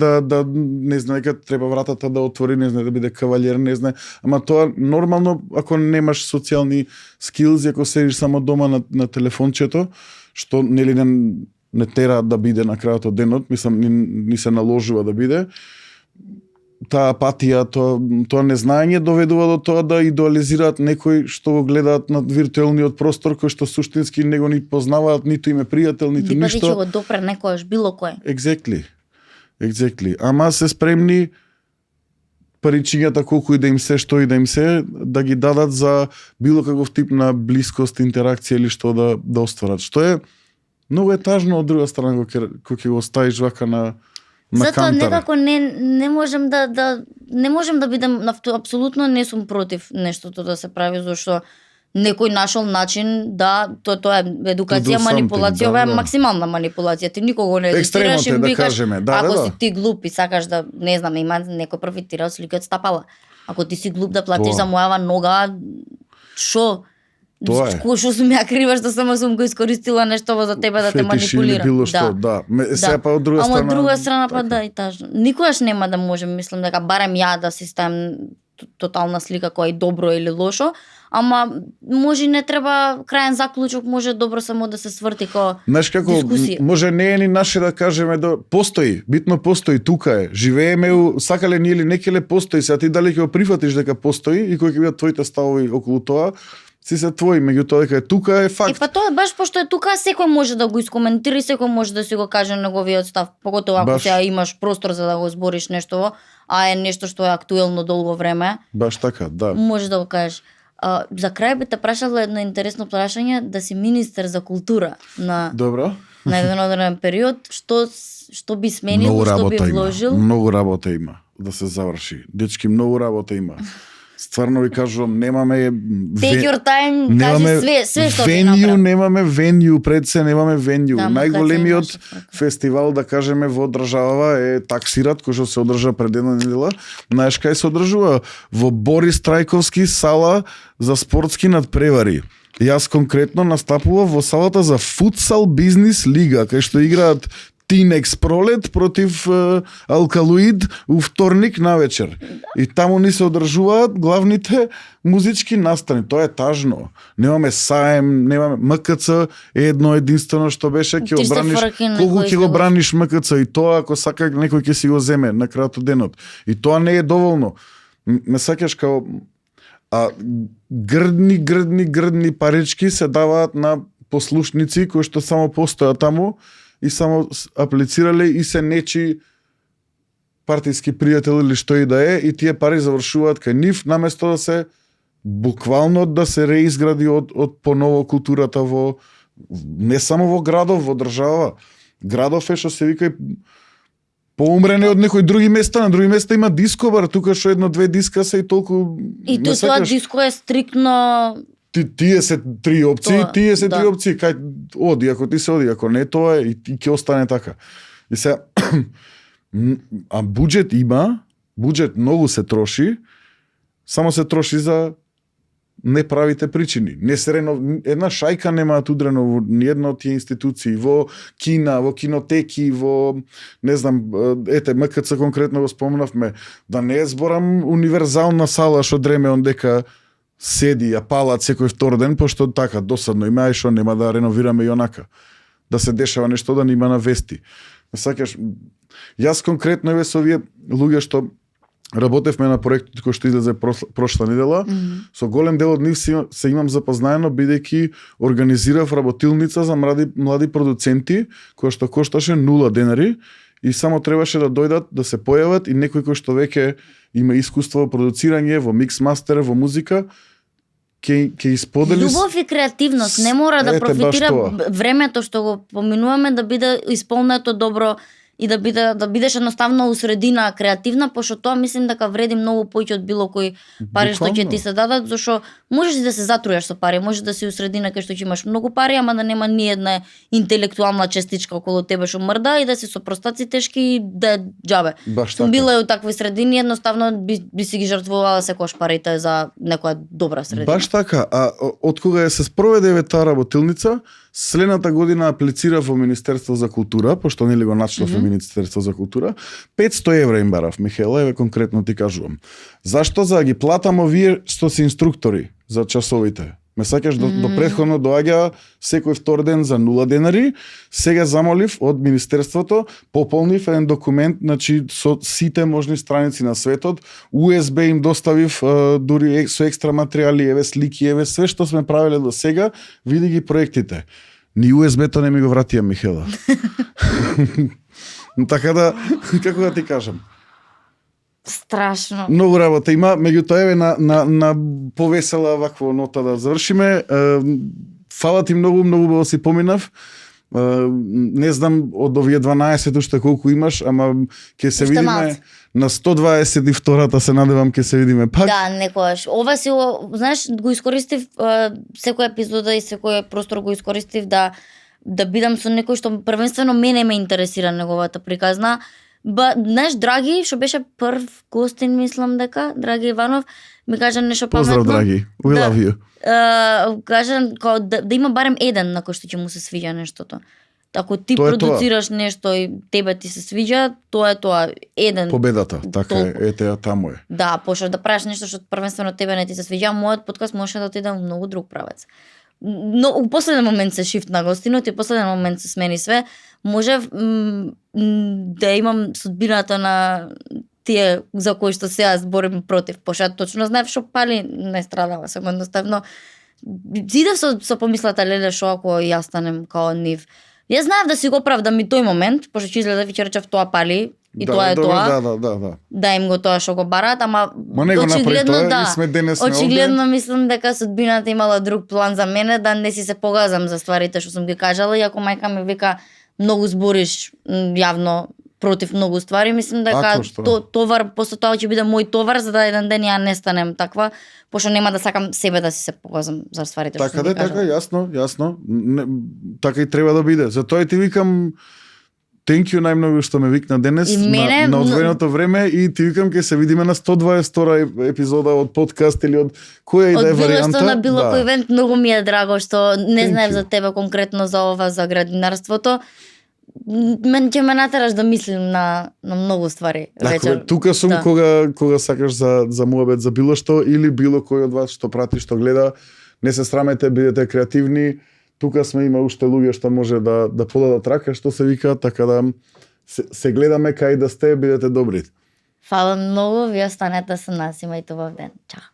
не знае дека треба вратата да отвори, не знае да биде кавалер, не знае. Ама тоа нормално ако немаш социјални скилзи, ако седиш само дома на телефончето, што нели не тера да биде на крајот од денот, мислам ни се наложува да биде. Таа апатија, тоа незнаење доведува до тоа да идеализираат некој што го гледаат на виртуелниот простор кој што суштински не го ни познаваат, ниту им е пријател, ниту ништо. Дипати ќе го допре некојаш било кој. Exactly. Ама се спремни паричињата колку и да им се, што и да им се, да ги дадат за било каков тип на блискост, интеракција или што да остварат. Што е многу тажно од друга страна кога ќе го ставиш вака на затоа кантара. некако не можем не можем да бидем апсолутно не сум против нештото да се прави зашто некој нашол начин тоа е едукација, манипулација, ова е максимална манипулација. Ти никого не едуцираш и викаш кажеме, ако си ти глуп и сакаш да не знам има некој профитира од сликата стапала. Ако ти си глуп да платиш за мојава нога, што? Што сум ја криваш да само сум го искористила нештово за тебе да те манипулира. Било што, Сега па од друга страна. Ама од друга страна па да и тажно. Никогаш нема да можем, мислам дека барем ја да си ставам тотална слика која е добро или лошо, ама може не треба крајен заклучок, може добро само да се сврти како дискусија. Може не е ни наше да кажеме постои, битно постои, тука е. Живееме сакале ни или некеле постои, сега ти дали ќе го прифатиш дека постои и кои ќе бидат твоите ставови околу тоа, си се твои, меѓутоа дека тука е факт. Па тоа баш пошто е тука, секој може да го искоментира и секој може да си го каже неговиот став, поготово ако сега имаш простор за да го збориш нешто, а е нешто што е актуелно долго време. Баш така, да. Може да го кажеш. За крај би те прашала едно интересно прашање, да си министер за култура на еден одреден период, што би сменил, што би вложил? Многу работа има да се заврши. Дечки, многу работа има. Стварно ви кажувам, немаме take your time, кажи све што ти направи. Немаме венју, пред се немаме венју. Најголемиот фестивал, да кажеме, во држава е Таксират, кој што се одржа пред една недела. Знаеш кај се одржува? Во Борис Трајковски сала за спортски надпревари. Јас конкретно настапував во салата за футсал бизнис лига, кај што играат Тинекс Пролет против Алкалоид у вторник навечер. И таму ни се одржуваат главните музички настани. Тоа е тажно. Немаме саем, немаме МКЦ, едно единствено што беше ќе го браниш. Колку ќе го браниш МКЦ и тоа ако сака некој ќе си го земе на крајот од денот. И тоа не е доволно. Ме сакаш као грдни парички се даваат на послушници кои што само постојат таму и само аплицирале и се нечи партиски пријател или што и да е, и тие пари завршуваат кај нив, наместо да се буквално да се реизгради од поново културата во не само во градов, во држава. Градов е што се вика поумрене од некои други места, на други места има диско бар, тука што едно-две диска се и толку. И тоа диско е стриктно. Тие се три опции, три опции, кај оди, ако ти се оди, ако не тоа и ќе остане така. И се а буџет има, буџет многу се троши, само се троши за неправите причини. Не се една шајка немаат удрено во ниедна од тие институции, во кина, во кинотеки, во не знам, МКЦ конкретно го спомнавме, да не е зборам универзална сала што дреме он дека седи, ја палат секој втор ден, пошто така, досадно има, ај шо нема да реновираме и онака. Да се дешава нешто да нема на вести. Сакаш, јас конкретно еве со овие луѓе што работевме на проектот кој што излезе прошла недела, со голем дел од нив се имам запознаено бидејќи организирав работилница за млади продуценти која што кошташе 0 денари и само требаше да дојдат, да се појават и некој кој што веќе има искуство во продуцирање, во микс мастер, во музика, ќе исподели љубов и креативност, не мора да профитира времето што го поминуваме да биде исполнето добро и да бидеш едноставно усредина креативна, пошто тоа мислим дека вреди многу повеќе од било кој пари што ќе ти се дадат, зашто можеш и да се затруеш со пари, можеш да си усредина кај што ќе имаш многу пари, ама да нема ни една интелектуална частичка околу тебе што мрда и да си со простаци тешки и да џабе. Сум била и у такви средини, едноставно би си ги жртвувала секојаш парите за некоја добра средина. Баш така, а од кога се спроведе таа работилница, следната година аплицирав во Министерство за култура, пошто нели го начнав во Министерство за култура, 500 евра им барав, Михаела, еве конкретно ти кажувам. Зашто? За да ги платам овие што се инструктори за часовите. Ме сакаш до претходно доаѓа секој втор ден за 0 денари, сега замолив од Министерството, пополнив еден документ, значи со сите можни страници на светот, USB им доставив дури со екстра материјали, еве слики, еве све што сме правеле до сега, види ги проектите. Ни USB-то не ми го вратија, Михела. Така да, како да ти кажам? Страшно. Многу работа има, меѓутоа еве на повесела вакво нота да завршиме. Фала ти многу си поминав. Не знам од овие 12 уште колку имаш, ама ќе се видиме на 122-та, се надевам ќе се видиме пак. Да, некојаш. Ова си, знаеш, го искористив секој епизода и секој простор го искористив да бидам со некој што првенствено мене ме интересира неговата приказна. Знаеш, Драги, што беше прв гостин, мислам дека, Драги Иванов, ми кажа нешто паметно. Поздрав, Драги. We love you. Кажа да има барем еден на кој што ќе му се свиѓа нештото. Ако ти продуцираш нешто и тебе ти се свиѓа, тоа е тоа. Еден. Победата, така е, ете, таму е. Да, пошто да правиш нешто што првенствено тебе не ти се свиѓа, мојот подкаст може да отиде во многу друг правец. Но у последен момент се шифтна гостинот и последен момент се смени све. Можев да имам судбината на тие за кои што сега зборим против, пошто точно знаев што пали не страдала, само едноставно зидев со помислата леле шо ако јас станем као нив. Јас знаев да си го правдам и тој момент, пошто ќе изгледа ќе речев тоа пали и тоа е тоа. Да. Да им го тоа што го барат, ама очигледно да. Очигледно мислам дека судбината имала друг план за мене, да не си се погазам за стварите што сум ги кажала, и ако мајка ми вика многу збориш јавно против многу ствари, мислам дека товар, после тоа ќе биде мој товар за да еден ден ја не станем таква, пошто нема да сакам себе да си се погазам за стварите што сум ги кажала. Така, јасно. Така и треба да биде. Затоа ти викам thank you најмногу што ме викна денес на одвоеното време и ти викам ќе се видиме на 122 епизода од подкаст или од која и да е варијанта. Од било што на било кој евент, многу ми е драго што не знаев за тебе конкретно за ова, за градинарството. Ќе ме натераш да мислим на многу ствари вечер. Тука сум кога сакаш за муабет за било што или било кој од вас што прати, што гледа, не се срамете, бидете креативни. Тука сме, има уште луѓе што може да подадат рака, што се вика, така да се гледаме кај да сте, бидете добри. Фала многу, вие останете со нас, имајте убав ден. Чао.